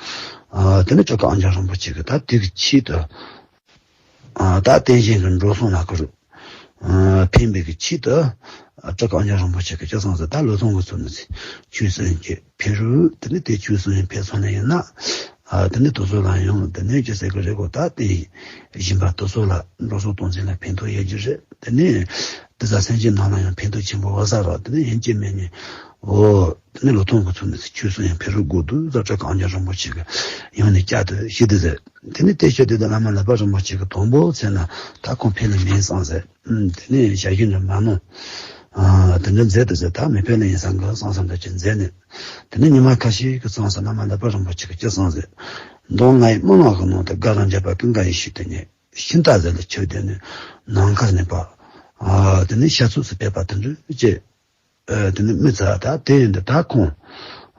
ཨ་དེ་ནས་ཆོ་ག་ཨང་རྒྱ་རིན་པོ་ཆེ་གི་ད་དེ་གི་ཆེད་དུ། ཨ་ད་རྟེན་བཞེངས་ཀྱི་འགྲོ་སོང་ལ་ཁུར། ཨ་ཕན་པའི་གི་ཆེད་དུ། ཨ་ཆོ་ག་ཨང་རྒྱ་རིན་པོ་ཆེ་གི་ཅི་གསུངས་ཟེར་ད་ལུས་ཐུང་གི་ཚུལ་ནི་ཚེ་ཆོས་གསུང་གི་ཕེབས་རུ་དེ་ནི་དེ་ཆོས་གསུང་ཡང་ཕེབས་སོང་ནས་ཡིན་ན། ཨ་དེ་ནི་དེ་ཚོ་ལ་ཡང་དེ་ནི་ཅི་ཟེར་གི་རེད་གོ་ད་དེ་བཞིན་པ་དེ་ཚོ་ལ་འགྲོ་སོང་གཏོང་ཚེ་ལ་ཕན་ཐོགས་ཡོད་རྒྱུ་རེད། དེ་ནི་དེ་ཚ་སེམས་ཅན་ནང་ལ་ཡང་ཕན་ཐོགས་ཆེན་པོ་འོ་ས་རོགས་དེ་ནི་ཡིན་གཅིག་མིན་གཉིས་འོ་དེ་ནི་ལུས་ཐུང་གི་ཚུལ་ནི་ཚེ་ཆོས་གསུང་ཡང་ཕེབས་རུ་དགོས་འདུག་ཟེར་ཆོ་ག་ཨང་རྒྱ་རིན་པོ་ཆེ་གི་ཡང་ནས་བསྐྱར་དུ་ཞུས་ཏེ་ཟེར། དེ་ནས་དེ་ཤོད་དེ་དང་བླ་མ་ཀླད་པ་རིན་པོ་ཆེ་གི་དང་པོ་ཚེ་ན་ད་ཁོང་ཕེབས་ལ་མིན་བསམ་ཟེར། ཨུམ་དེ་ནས་ཞལ་བཞེས་འདྲ་མ་གནང་། ཨ་དེ་འདྲ་མཛད་དུ་ཟེར་ད་མི་ཕེབས་ལ་ཡིན་བསམ་གི་བསམ་བསམ་འདྲ་ཅིག་མཛད་ནས། དེ་ནས་ཉི་མ་ཁ་ཤས་ཀྱི་མཚམས་སུ་བླ་མ་ཀླད་པ་རིན་པོ་ཆེ་གི་ཅི་གསུངས་ཟེར། མདང་ང་ཡི་སྨོན་ལམ་གྱི་ནང་དུ་དགའ་རང་རྒྱལ་བ་ཀུན་དགའ་ཡེ་ཤེས་དེ་ཉིད་ཤིང་རྟ་ཟེར་ལ་ཆོས་དེ་ནས་ནམ་མཁར་གནས་པ། ཨ་དེ་ནས་ཤ་ཚུགས་སུ་ཕེབས་པ་དེ་འདྲ་ཅིག་ཨ་དེ་ནི་མི་ཚ་ད་དེ་ཡིན་དུས་ད་ཁོང་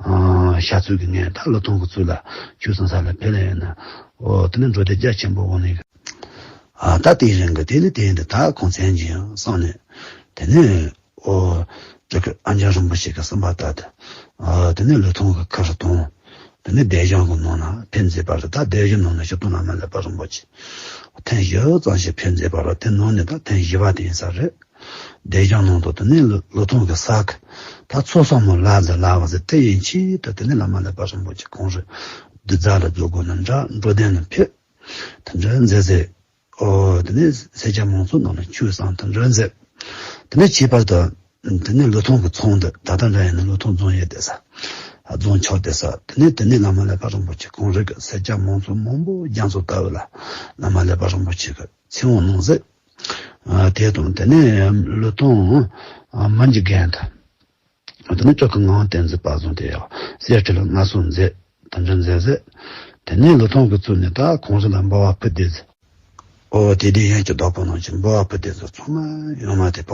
ཨ་ཤ་ཚུགས་ཀྱི་ངས་ད་ལུས་ཐུང་གི་ཚུལ་ལ་ཆོས་གསུང་ས་ལ་ཕེབས་ལ་ཡིན་ན། འོ་དེ་ནི་འགྲོ་དེ་རྒྱ་ཆེན་པོ་འོང་ནས་ཨ་ད་དེའི་རིང་གི་དེ་ནི་དེ་ཡིན་དུས་ད་ཁོང་མཚན་གྱི་ཡང་བསམ་ནས་དེ་ནི་འོ་ཅི་གི་ཨང་རྒྱ་རིན་པོ་ཆེ་གི་གསུངས་པ་ལྟར་དུ་ཨ་དེ་ནི་ལུས་ཐུང་གི་ཁར་དང་དེ་ནི་སྡེ་བཞི་གི་ནང་ན་ཕེབས་མཛད་པ་རེད། ད་སྡེ་བཞི་ནང་ན་སྤྱིར་བཏང་བླ་མ་ཀླད་པ་རིན་པོ་ཆེ་ཐེངས་བཞི་ཙམ་ཞིག་ཕེབས་མཛད་པ་རེད། དེ་ནང་ནས་ད་ཐེངས་བཞི་པ་དེ་ཡིན་ས་རེད། སྡེ་བཞི་ནང་དུ་དེ་ནས་ལུ་ལུས་ཐུང་གི་ས་གི་ད་ཚོགས་ཟབ་མོ་ལ་ཟེར་ལ་བ་ཟེར་དེ་ཡིན་ཆེད་དུ་དེ་ནས་བླ་མ་ཀླད་པ་རིན་པོ་ཆེ་ཁོང་རེ་གདུལ་བྱ་ལ་རྫོགས་དགོས་ན་འདྲ་འགྲོ་དོན་ལ་ཕེབས་དེ་འདྲ་མཛད་ཟེར། ཨོ་དེ་ནས་སེར་སྐྱ་མང་ཚོགས་ནང་ལ་ཆོས་གསུང་དེ་འདྲ་མཛད། དེ་ནས་ཁྱད་པར་དུ་དེ་ནས་ལུས་ཐུང་གི་ཚོགས་འདུ་ད་ལྟ་འདྲ་ཡིན་ན་ལུས་ཐུང་རྫོང་ཡོད་དེ་ས་རྫོང་ཆོག་དེ་ས་དེ་ནས་དེ་ནས་བླ་མ་ཀླད་པ་རིན་པོ་ཆེ་ཁོང་རེ་གི་སེར་སྐྱ་མང་ཚོགས་མང་པོ་རྒྱ་མཚོ་ལྟ་བུ་ལ་བླ་མ་ཀླད་པ་རིན་པོ་ཆེ་གི་ཚེ་དབང་གནང་ཟེར། ཨ་དེ་དང་དེ་ནས་ལུས་ཐུང་ཨ་མི་འཇིགས་རྒན་དང་། དེ་ནས་ཅོ་གི་ངང་བསྟན་འཛིན་པ་བཟུང་སྟེ་ཡང་གསེར་ཁྲི་ལ་མངའ་གསོལ་མཛད། དེ་འདྲ་མཛད་ཟེར། དེ་ནས་ལུས་ཐུང་གི་ཚུལ་ནས་ད་ཁོང་ཚོ་ལ་འབུལ་བ་ཕུལ་ཏེ་ཟེར། ཨོ་དེ་དུས་ཡན་གྱི་བདག་པོ་རྣམས་ཀྱིས་འབུལ་བ་ཕུལ་ཏེ་ཟེར་ཚང་མ་ཡོང་མ་དེ་པ་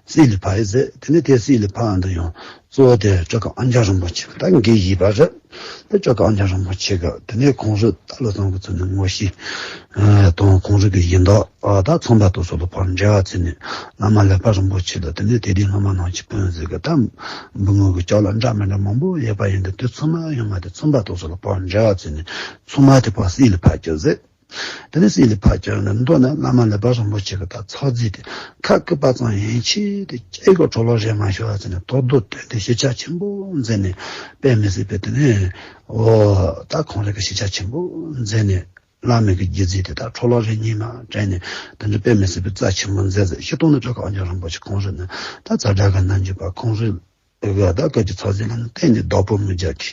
སྲིད་ལ་ཕར་ཡི་ཟེར། དེ་ནས་དེ་སྲིད་ལ་ཕར་འདི་ཡང་གཙོ་བོ་དེ་ཅོ་གི་ཨང་རྒྱ་རིན་པོ་ཆེ་ད་འགན་བཞེས་པ་རེད། དེ་ཅོ་ག་ཨང་རྒྱ་རིན་པོ་ཆེ་གི་དེ་ནས་ཁོང་རུ་ད་ལོ་ཚང་གི་ཚུལ་ནས་ངོ་ཤེས་དང་ཁོང་རུ་གི་ཡིན་མདོག་ད་ཚོང་པ་དུ་སོགས་ལ་ཕར་འབྲེལ་བ་བྱས་ནས་བླ་མ་ཀླད་པ་རིན་པོ་ཆེ་ལ་དེ་ནས་དེ་དུས་སྔོན་མ་ནང་ཆེ་དཔོན་ཟེར་གི་ད་འབུ་ངོ་གི་ལྕགས་ལ་འདྲ་མི་འདྲ་མང་པོ་ཡོད་པ་ཡིན་དུས་དེ་ཚང་མ་ཡོང་མ་དེ་ཚོང་པ་དུ་སོགས་ལ་ཕར་འབྲེལ་བ་བྱས་ནས་ཚང་མ་དེ་ཕར་སྲིད་ལ་ཕར་གྱུར་ཟེར། དེ་ནས་སྲིད་ལ་ཕར་གྱུར་ནས་མདོ་ན་བླ་མ་ཀླད་པ་རིན་པོ་ཆེ་གི་ད་ཚོགས་རྫས་དེ་ཁ་སྐུད་པ་ཙམ་ཡིན་ཆེད་དེ་སྐྱེ་དགུ་འཕྲོ་བརླག་རེ་མ་ཤོར་བ་བྱས་ནས་དོ་བདག་དོན་དེ་ཤེས་བྱ་ཆེན་པོ་མཛད་ནས་དཔེ་མི་སྲིད་པའི་དེ་ནས་ཨོ་ད་ཁོང་རེ་གི་ཤེས་བྱ་ཆེན་པོ་མཛད་ནས་བླ་མའི་གི་རྒྱུད་རྫས་དེ་དག་འཕྲོ་བརླག་རེ་གཉིས་མ་དྲན་ནས་དེ་འདྲ་དཔེ་མི་སྲིད་པའི་རྩ་ཆེན་པོ་མཛད་ཟེར། སྤྱིར་བཏང་ནི་ཅོ་ག་ཨང་རྒྱ་རིན་པོ་ཆེ་ཁོང་རེ་ནི་ད་ཛ་དྲག་གི་རྣལ་འབྱོར་པ་ཁོང་རེ་གི་ད་སྐབས་ཀྱི་ཚོགས་རྫས་ལ་ནི་གཏན་ནས་བདག་པོ་མི་རྒྱག་གི་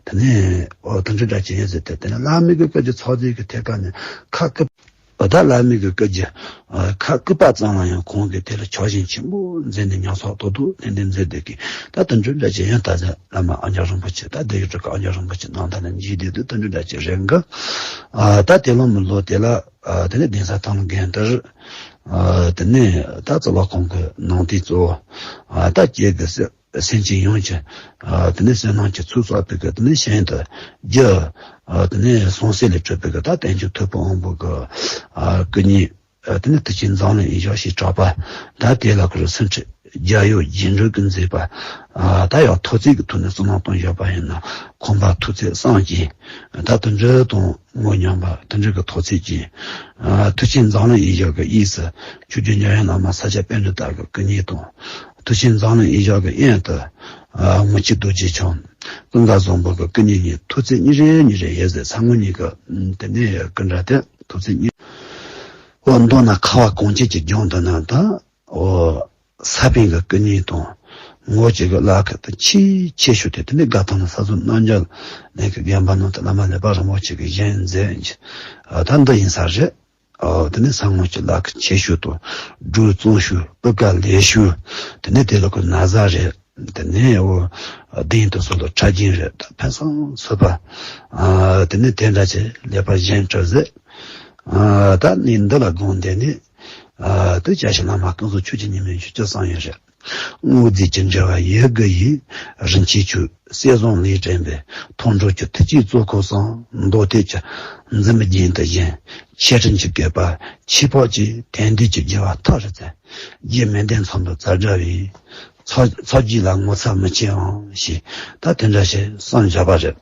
དེ་ནས་ཨོ་དེ་འདྲ་འདྲ་ཅིག་ཡིན་ཟེར་ཏེ་དེ་ནས་བླ་མའི་གི་སྐབས་ཀྱི་ཚོགས་རྫས་ཀྱི་ཐད་ཀ་ནས་ཁ་སྐུད་ཨོ་ད་བླ་མའི་གི་སྐུ་རྒྱུ་ཨ་ཁ་སྐུད་པ་ཙམ་ལ་ཡང་ཁོང་གིས་དེ་ལ་ཆོག་ཤེས་ཆེན་པོ་མཛད་ནས་ཉམས་སོགས་ཏོག་ཏོག་ནན་ཏན་མཛད་བསྡད་ཀྱི། ད་དེ་འདྲ་འདྲ་ཅིག་ཡང་ད་ཆ་བླ་མ་ཨང་རྒྱ་རིན་པོ་ཆེ་ད་སྡེ་བཞི་གྲུབ་ཀྱི་ཨང་རྒྱ་རིན་པོ་ཆེ་ནང་ད་ནས་མཇལ་བསྡད་དུས་དེ་འདྲ་འདྲ་ཅིག་རེད་གི། ཨ་ད་དེ་ལོ་མི་ལོ་དེ་ལ་ཨ་དེ་ནས་གདན་ས་ཐང་ལ་རྒན་དར་ཨ་དེ་ནས་ད་རྩ་བ་ཁོང་གི་ནང་དེ་གཙོ་བོ་ཨ་ད་སྐྱེ་དགུ་ཟེར། སེམས་ཅན་ཡོངས་ཀྱི་ཨ་དེ་ནས་བསོད་ནམས་ཀྱི་ཚོགས་བསགས་པའི་གི་དེ་ནས་ཞིང་དུ་རྒྱུ། ཨ་དེ་ནས་སོང་སེ་ལས་གྲུབ་པའི་གི་ད་བསྟན་བཅོས་ཐུབ་པའི་དབང་པོ་གི་ཨ་སྐུ་བརྙན། ཨ་དེ་ནས་མཐུ་ཆེན་འཛམ་གླིང་ཡི་ཞབས་ཞེས་གྲགས་པ། ད་དེ་ལ་ཁོ་རང་སེམས་ཁྲལ་རྒྱལ་ཡུམ་རྗེས་འགྲོ་གི་མཛད་པ། ཨ་ད་ཡང་ཐོག་བརྩེགས་ཀྱི་ཐོག་ནས་བསོད་ནམས་གཏོང་བཞག་པ་ཡིན་ན་ཁོང་པ་ཐོག་བརྩེགས་གསུམ་གྱི། ད་དོན་འགྲུབ་དང་ངོ་མཉམ་པ་དོན་འགྲུབ་ཀྱི་ཐོག་བརྩེགས་ཀྱི། ཨ་མཐུ་ཆེན་འཛམ་གླིང་ཡི་ཞབས་ཀྱི་གཡས་སུ་ཆོས་རྗེ་འཇམ་དབྱངས་བླ་མ་ས་སྐྱ་པཎྜི་ཏ་གི་སྐུ་བརྙན་དང་། མཐུ་ཆེན་འཛམ་གླིང་ཡི་ཞབས་ཀྱི་གཡོན་དུ་ཨ་དངུལ་ཆུ་རྡོ་རྗེ་འཆང་ཀུན་དགའ་བཟང་པོ་གི་སྐུ་བརྙན་གཉིས་ཐོག་བརྩེགས་གཉིས་རེ་གཉིས་རེ་ཡོད་ཟེར། ས་ངོས་གཉིས་ཀྱི་དེ་ནས་སྐུ་འདྲ་དེ་ཐོག་བརྩེགས་གཉིས། འོ་མདོར་ན་ཁ་བ་གངས་ཅན་གྱི་ལྗོངས་འདི་ན་ད་འོ་ས་པཎ་གྱི་སྐུ་བརྙན་དང་ངོ་བོ་གཅིག་གི་བླ་མཁར་དང་ཆེས་ཆེ་ཤོས་དེ་དེ་ནས་དགའ་ཐང་ལ་ས་ཟུར་རྣམ་རྒྱལ་གླིང་གི་དགོན་པ་ནང་དུ་བླ་མ་ལེགས་པ་རིན་པོ་ཆེ་གིས་བཞེངས་མཛད་ཀྱི་ཨ་ད་འདི་ཡིན་ས་རེད། ཨོ་དེ་ནས་ས་ངོས་ཀྱི་བླ་མཁར་ཆེ་ཤོས་དང་སྒྲོལ་གཙང་ཤོས་སྤུས་ཀ་ལེགས་ཤོས། དེ་ནས་དེ་ལ་ཁོ་ན་བཟའ་རེད། དེ་ནས་འོ་གདན་དུ་སོགས་ལ་ཁྲ་རྒྱན་རེད། ད་ཕུན་སུམ་ཚོགས་པ། ཨ་དེ་ནས་དེ་འདྲ་ཅིག་ལེགས་པར་བཞེངས་གྲུབ་ཟེར། ཨ་ད་ནི་འདི་ལ་དགོངས་ཏེ་ནི། ཨ་དེ་བཅའ་ཞིང་བླ་མ་ཀུན་བཟང་ཆོས་ཀྱི་ཉི་མའི་མཆོག་སྤྱོད་བསམ་ཡས་རེད། དངོས་རྫས་ཀྱི་འབྲེལ་བ་ཡིད་དགུ་ཡིས། རིན་ཆེན་ཆོས་གསེར་བཟང་ལས་བྲིས་པའི། མཐོང་གྲོལ་གྱི་ཐུགས་བསྐྱེད་གཙོ་འཁོར་གསུམ། མདོ་སྡེ་གྱི་འཛིན་པའི་རྒྱན་དུ་བཞེངས། ཆེ་འབྲིང་གི་བཀོད་པ་ཆོས་འཕགས་ཀྱི་དོན་བསྡུས་ཀྱི་རྒྱལ་བ་ཐག་རིང་བཙན། རྗེ་མི་ལྡན་ཚོམ་བུའི་ཚ་སྒྲ་བས། ཚོགས་ཚོགས་བརྒྱད་ལ་ངོ་མཚར་མི་ཆེའང་ཞེས་ད་དེ་འདྲ་ཞིག་གསུངས་བཞག་པ་རེད།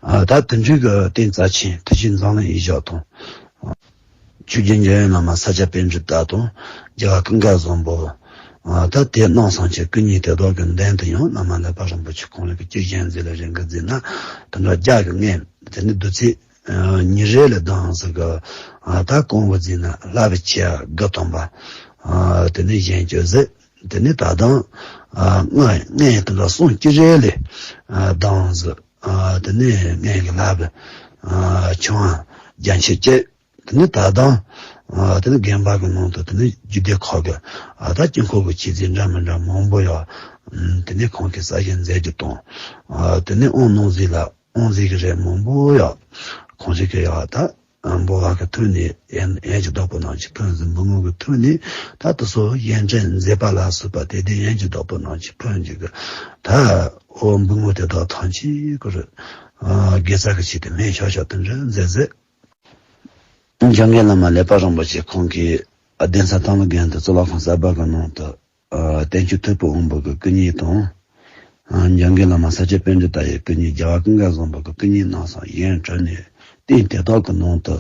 ཨ་ད་དེ་འདྲའི་གི་རྟེན་རྩ་ཆེན་མཐུ་ཆེན་འཛམ་གླིང་ཡི་ཞབས་དང་། ཆོས་རྗེ་འཇམ་དབྱངས་བླ་མ་ས་སྐྱ་པཎྜི་ཏ་དང་རྒྱལ་བ་ཀུན་དགའ་བཟང་པོ། ཨ་ད་དེ་སྣང་བསམ་གྱི་སྐུ་བརྙན་དེ་དག་གི་མདུན་དུ་ཡང་བླ་མ་ལེགས་པ་རིན་པོ་ཆེ་ཁོང་རང་གིས་ཅི་བཞེངས་མཛད་ལ་རིང་གི་མཛད་ན། དེ་འདྲ་རྒྱ་གི་མངའ་དེ་ནི་བདུད་རྩི་ཨ་ཉི་རལ་ལ་ལྡང་ཟིག་གི། ཨ་ད་གོང་བུ་འཛིན་ན་ལྷ་བུ་ཆེ་དགུ་སྟོང་པ། ཨ་དེ་ནི་བཞེངས་གྱུར་ཟིག་དེ་ནི་ད་དུང་ཨ་མངའ་མངའ་དེ་འདྲ་གསུང་ཅི་རེད་ལས་ཨ་ལྡང་ཟིག་ཨ་དེ་ནི་མངའ་གི་ལྷ་བུ་ཨ་ཆུང་བ་རྒྱ་ཆེ་ཅེ། དེ་ནི་ད་དུང་ཨ་དེ་ནི་དགོན་པ་གི་ནང་དུ་དེ་ནི་རྒྱུད་སྡེ་ཁག་གི་ཨ་ད་དཀྱིལ་འཁོར་གྱི་ཆོས་རྫས་འདྲ་མི་འདྲ་མང་པོ་ཡང་དེ་ནི་ཁོང་གིས་གསར་བཞེངས་མཛད་རྒྱུ་དང་། ཨ་དེ་ནི་དབང་རྣོན་ཟིག་ལ། དབང་རྫས་ཀྱི་རིགས་མང་པོ་ཡང་ཁོང་རང་གིས་ཡང་ད་འབུལ་བ་གི་ཐོག་ནས་ཡན་ཡན་གྱི་བདག་པོ་རྣམས་ཀྱིས་ཕུལ་ཟིག་འབུལ་ངོ་གི་ཐོག་ནས་ད་དེ་ཚོ་ཡོན་ཏན་མཛད་པ་ལ་སོགས་པ་དེ་དེ་ཡན་གྱི་བདག་པོ་རྣམས་ཀྱིས་ཕུལ་གྱི་གི་ད་འོ་འབུལ་ངོ་དེ་དག་ཐམས་ཅད་ཀྱི་རུ་དགེ་རྩ་གི་ཆེད་དུ་མེ་ཤོག་ཤོག་དེ་འདྲ་མཛད་ཟིག་འཇམ་མགོན་བླ་མ་ལེགས་པ་རིན་པོ་ཆེ་ཁོང་གིས་གདན་ས་རྟ་མགོ་དགོན་དུ་གཙུག་ལག་ཁང་གསར་པ་གི་ནང་དུ། ཨ་བསྟན་བཅོས་ཐུབ་པའི་དབང་པོ་གི་སྐུ་བརྙན་དང་། ཨ་འཇམ་མགོན་བླ་མ་ས་སྐྱ་པཎྜི་ཏ་ཡི་སྐུ་བརྙན། རྒྱལ་བ་ཀུན་དགའ་བཟང་པོ་གི་སྐུ་བརྙན་རྣམ་གསུམ་བཞེངས་གྲུབ་ནས་རྟེན་དེ་དག་གི་ནང་དུ་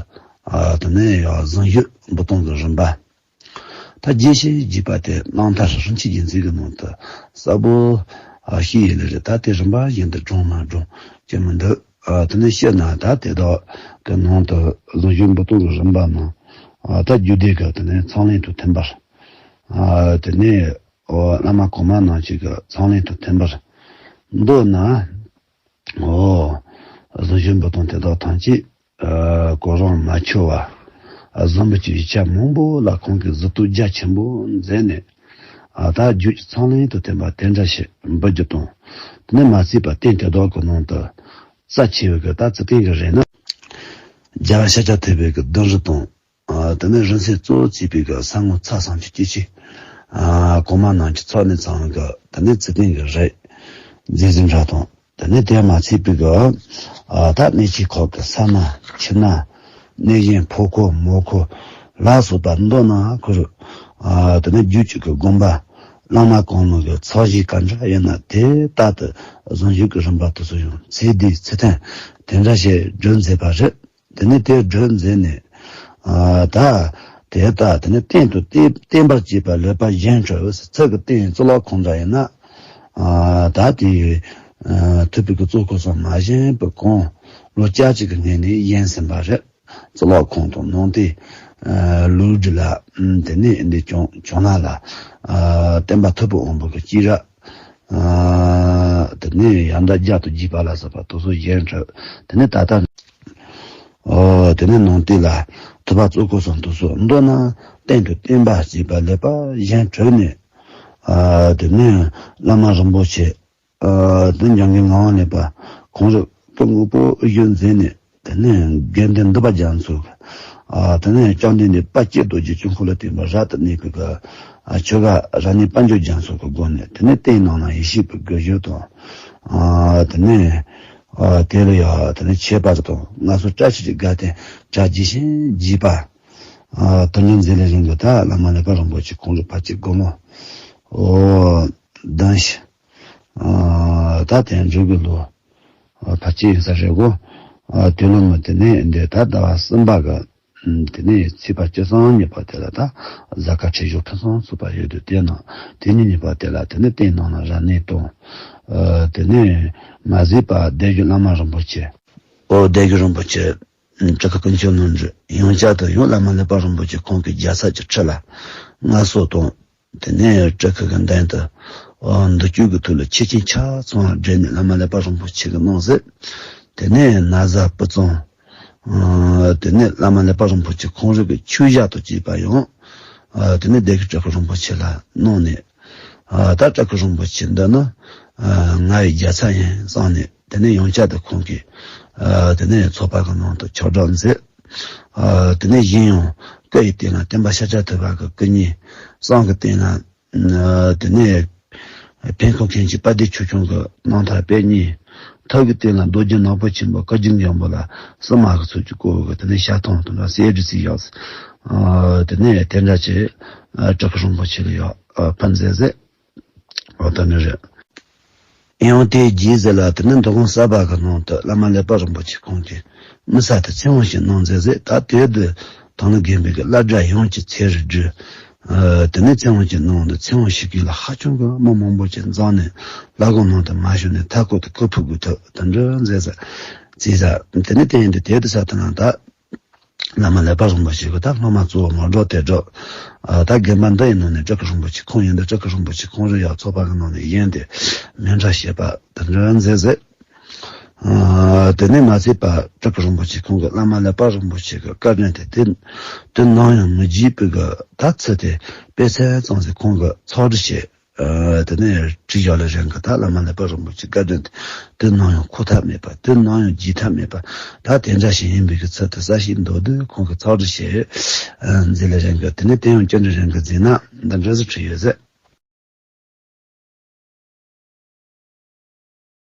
ཨ་དེ་ནས་ཡང་གཟིམ་བཞུགས་འབུལ་གཏོང་གི་རིམ་པ། ད་རྒྱས་བཤད་བགྱིས་པ་དེ་རྣམ་ཐར་རིན་ཆེན་རྒྱན་མཛོད་ཀྱི་ནང་དུ་གསལ་པོ་ཨ་བཤད་ཡོད་ལེ་རེད། ད་དེ་རིམ་པ་བཞིན་དུ་སྒྲུང་མ་སྒྲུང་ཅི་མི་འདུག་ཨ་དེ་ནས་བཤད་ན་ད་དེ་དག་གི་ནང་དུ་གཟིམ་བཞུགས་འབུལ་གཏོང་གི་རིམ་པ་ནང་ཨ་ད་རྒྱུད་སྡེ་གི་དེ་ནས་མཚམས་ལན་དང་མཐུན་པར། ཨ་དེ་ནས་ཨོ་བླ་མ་གོང་མ་རྣམས་ཀྱི་གི་མཚམས་ལན་དང་མཐུན་པར་འདོད་ན། ཨོ་གཟིམ་བཞུགས་འབུལ་གཏོང་དེ་དག་ཐམས་ཅད་ཨ་གོ་རིམ་མ་འཆོལ་བ། ཨ་གཟིམ་བུ་གི་ཡིག་ཆ་མང་པོ་ལ་ཁོང་གིས་གཟིགས་རྟོག་རྒྱ་ཆེན་པོ་མཛད་ནས། ཨ་ད་རྒྱུད་ཀྱི་མཚམས་ལན་དང་མཐུན་པ་དེ་འདྲ་ཞིག་འབུལ་རྒྱུ་དང་། དེ་ནས་མ་ཚད་པ་རྟེན་དེ་དག་གི་ནང་དུ་རྩ་ཆེ་བའི་གི་ད་ཚུལ་ལྡན་གྱི་རིགས་ནི། རྒྱལ་བ་ཤཱཀྱ་ཐུབ་པའི་གི་གདུང་རུས་དང་། ཨ་དེ་ནས་རིང་བསྲེལ་གཙོ་བོ་བྱས་པའི་གི་ས་ངོ་ཚ་ཟམ་གྱི་སྐྱེས་ཆེན། ཨ་གོང་མ་རྣམས་ཀྱི་ཚོགས་ནས་ཚང་གི་དེ་ནས་ཚུལ་ལྡན་གྱི་རིགས་མཛེས་བཟོའི་འདྲ་དང་། དེ་ནས་དེ་མ་ཚད་པའི་གི་ཨ་ད་གནས་ཆེན་ཁག་གི་ས་སྣ་ཁྱི་སྣ། གནས་གཞན་ཕོ་ཁོ་མོ་ཁོ་ལ་སོགས་པ་མདོར་ན་ཁོ་རུ་ཨ་དེ་ནས་རྒྱུད་ཀྱི་གི་དགོན་པ་བླ་མ་གང་ལ་གི་ཚོགས་གཞིས་ག་འདྲ་ཡིན་ན་དེ་ལྟར་དུ་གཟིམ་བཞུགས་ཀྱི་རིམ་པ་དེ་ཚོ་ཡང་ཚུལ་བསྡུས་ཚུལ་མཐུན་དེ་འདྲ་ཞིག་སྒྲུབ་མཛད་པ་རེད། དེ་ནས་དེ་སྒྲུབ་མཛད་ནས། ཨ་ད་དེ་ལྟ་དེ་ནས་རྟེན་དུ་བརྟེན་བརྟེན་པར་བྱེད་པ་ལེགས་པར་བཞེངས་གྲུབ། ཚིག་གི་རྟེན་གཙུག་ལག་ཁང་འདྲ་ཡིན་ན། ཨ་ད་དེ་ཨ་ཐུབ་པའི་གི་གཙོ་འཁོར་གསུམ་མ་བཞེངས་པའི་གོང་ལོ་བརྒྱད་ཅུ་གི་སྔོན་ནས་བཞེངས་ཟིན་པ་རེད། གཙུག་ལག་ཁང་དང་ནང་རྟེན། ཨ་ལུགས་འབྲི་ལ། ཨ་དེ་ནས་འདི་བྱུང་བྱུང་ན་ལ། ཨ་བསྟན་པ་ཐུབ་པའི་དབང་པོ་གི་སྐྱེས་རབས། ཨ་དེ་ནས་ཡར་ཟླ་བརྒྱད་དང་བརྒྱད་པ་ལ་སོགས་པ་དེ་ཚོ་བཞེངས་གྲུབ། དེ་ནས་ད་ལྟ། ཨོ་དེ་ནས་ནང་རྟེན་ལ་ཐུབ་པ་གཙོ་འཁོར་གསུམ་དེ་ཚོ་མདོར་ན་རྟེན་དུ་བརྟེན་པར་བྱེད་པ་ལེགས་པར་བཞེངས་གྲུབ་ནས། ཨ་དེ་ནས་བླ་མ་རིན་པོ་ཆེ། ཨ་དེ་འཇམ་མགོན་ངག་དབང་ལེགས་པ་ཁོང་རུ་སྐུ་དངོས་པོ་དབུ་བཞུགས་མཛད་ནས། དེ་ནས་དགེ་འདུན་འདུས་པ་རྒྱ་མཚོ་གི་ ཨ་དེ་ནས་བཅོམ་ལྡན་འདས་དཔལ་སྐྱེས་རྡོ་རྗེ་འཆང་ཁོ་ལ་བསྟེན་པ་རབ་ཏུ་གནས་པའི་གི་ཨ་ཆོ་ག་རབ་གནས་དཔལ་འབྱོར་རྒྱ་མཚོ་གི་སྒོ་ནས། དེ་ནས་རྟེན་ནང་ན་ཡེ་ཤེས་པའི་སྒོ་བཞི་དང་། ཨ་དེ་ནས་ཨ་དེ་ལ་ཡང་དེ་ནས་ཁྱད་པར་དུ་ང་སོགས་བཀྲ་ཤིས་ཀྱི་དགའ་སྟོན་གྲ་རྒྱས་ཤིང་རྒྱས་པ། ཨ་དེ་འདྲ་མཛད་ལས་རིང་གི་ད་བླ་མ་ཀླད་པ་རིན་པོ་ཆེ་ཁོང་རང་ཕལ་ཆེར་དགུང་ལོ་ཨོ་གདན་ཞུ། ཨ་ད་དེ་འབྱོར་གི་ལོ། ཨ་ཕལ་ཆེར་ཡིན་ས་རེད་གོ། ཨ་དུས་ལོ་མི་དེ་ནས་འདི་ད་ཟླ་བ་གསུམ་པ་གི་དེ་ནས་ཚེས་པ་བཅུ་གསུམ་ཉིན་པ་དེ་ལ་ད་གཟའ་སྐར་འཕྲིན་བཞུགས་ཕུན་སུམ་ཚོགས་པ་ཡོད་དུས། དེ་ནང་དེ་ཉིན་ཉིན་པ་དེ་ལ་དེ་ནས་རྟེན་ནང་ན་རབ་གནས་དང་། ཨ་དེ་ནས་མ་ཟད་པ་སྡེ་བཞི་བླ་མ་རིན་པོ་ཆེ། ཨོ་སྡེ་བཞི་རིན་པོ་ཆེ། བྲག་དཀར་ཀུན་མཁྱེན་ནོར་བུ། ཡང་བསྐྱར་དུ་ཡང་བླ་མ་ཀླད་པ་རིན་པོ་ཆེ་ཁོང་གི་རྒྱལ་ཚབ་ཀྱི་ཁྲི་ལ་མངའ་གསོལ་དང་། དེ་ནས་བྲག་དཀར་གི་མདུན་དུ་འདི་སྐྱོད་ཀྱི་ཐོག་ལ་ཆོས་ཆེན་ཆ་ཚང་བསྒྲིལ་ནས་བླ་མ་ཀླད་པ་རིན་པོ་ཆེ་གིས་གནང་ཟེར། དེ་ནས་ན་བཟའ་སྤུ་གཙང་། དེ་ནས་བླ་མ་ཀླད་པ་རིན་པོ་ཆེ་ཁོང་རང་གི་མཆོད་བཤམས་དང་བཅས་པ་ཡང་དེ་ནས་སྡེ་དགེ་བྲག་དཀར་རིན་པོ་ཆེ་ལ་གནང་ནས། ད་བྲག་དཀར་རིན་པོ་ཆེ་འདི་ནི་ང་ཡི་རྒྱལ་ཚབ་ཡིན་བསམས་ནས། དེ་ནས་ཡང་བསྐྱར་དུ་ཁོང་གིས་དེ་ནས་ཚོགས་པ་གི་ནང་དུ་ཆོག་གྲབས་མཛད། ཨ་དེ་ནས་གཞན་ཡང་སྐུ་ཡི་སྟེང་ན་སྟོན་པ་ཤཱཀྱ་ཐུབ་པ་གི་སྐུ་བརྙན། བསང་གི་སྟེང་ན་ཨ་དེ་ནས་ཕན་ཁོག་མཁན་གྱི་དཔལ་ལྡན་ཆོས་སྐྱོང་གི་རྣམ་ཐར་དཔེ་རྙིང་། ཐབས་ཀྱི་སྟེང་ན་རྡོ་རྗེ་ནག་པོ་ཆེན་པོ་བཀའ་བརྒྱུད་འཇམ་པོ་ལ་སྲུང་མ་གི་ཚུལ་གྱིས་བསྐོར་བའི་དེ་ནས་ཞལ་ཐང་དུ་འདྲ་གསེར་བྲིས་ཚིག་ཡོད། ཨ་དེ་ནས་དེ་འདྲ་བྱས་ཨ་བྲག་དཀར་རིན་པོ་ཆེ་ལ་ཡང་ཨ་ཕུལ་མཛད་ཟེར། འོ་ད་ནི་རེད། ཡང་དེའི་རྗེས་ཟེར་ལ་དེ་ནི་འདུ་ཁང་གསར་པ་གི་ནང་དུ་བླ་མ་ཀླད་པ་རིན་པོ་ཆེ་ཁོང་གིས་མི་ས་དེ་ཚེ་དབང་ཞིག་གནང་མཛད་ཟེར། ད་དེ་དུས་དང་ལོ་རྒན་པའི་གི་བླ་གྲྭ་ཡོངས་ཀྱི་ཚེ་རུ་བསྒྲུབས། ཨ་དེ་ནས་ཚེ་དབང་ཞིག་གནང་དུས་ཚེ་དབང་ཞིག་གི་ལ་ཧ་ཅང་གི་མི་མང་པོ་ཅིག་འཛོམས་ནས་བླ་སྒང་ནང་དུ་མ་བཞུགས་ནས་མཐའ་སྐོར་དུ་སྐུ་ཕུབ་དགོས་ཐུག་དེ་འདྲ་མཛད་ཟེར། བྱས་ཙང་དེ་ནས་དེ་ཡིན་དུས་དེ་དུས་ས་དེ་ན་ད། བླ་མ་ཀླད་པ་རིན་པོ་ཆེ་གི་ད་སློབ་མ་གཙོ་བོ་ངོ་སྤྲོད་དེ་སྒྲུབ། ཨ་ད་དགོན་པ་འདི་ཡི་ནང་ནས་བྲག་དཀར་རིན་པོ་ཆེ་ཁོང་ཡིན་དུས་བྲག་དཀར་རིན་པོ་ཆེ་ཁོང་རང་ཡང་ཚོགས་པ་གི་ནང་ནས་བཞེངས་ཏེ་མཎྜལ་བཞེས་པ་དེ་འདྲ་མཛད་ཟེར། ཨ་དེ་ནས་མ་ཚད་པ་བྲག་དཀར་རིན་པོ་ཆེ་ཁོང་གིས་བླ་མ་ཀླད་པ་རིན་པོ་ཆེ་གི་བཀའ་དྲིན་དེ་དེ་དེ་ནམ་ཡང་མི་བརྗེད་པའི་གི་ད་ཚུལ་དེ་དཔེ་མཚོན་ཙམ་ཞིག་ཁོང་གིས་ཚོགས་སྒྲིག་བྱས། ཨ་དེ་ནས་བྲིས་བཞག་ལས་རིང་གི་ད་བླ་མ་ཀླད་པ་རིན་པོ་ཆེ་བཀའ་དྲིན་དེ་ནམ་ཡང་འཁོར་ཐབས་མེད་པ། དེ་ནམ་ཡང་བརྗེད་ཐབས་མེད་པ། ད་དེ་འདྲ་ཞིག་ཡིན་པའི་གི་ཚུལ་དུ་གསལ་བཤད་མདོར་བསྡུས་ཁོང་གིས་ཚོགས་སྒྲིག་བྱས། ཨ་མཛད་ལས་རིང་གི་དེ་ནས་དེ་ཡང་བཅར་འདྲི་རིང་གི་མཛད་ན་འདི་འདྲ་ཟིག་བྲིས་ཡོད་ཟེར།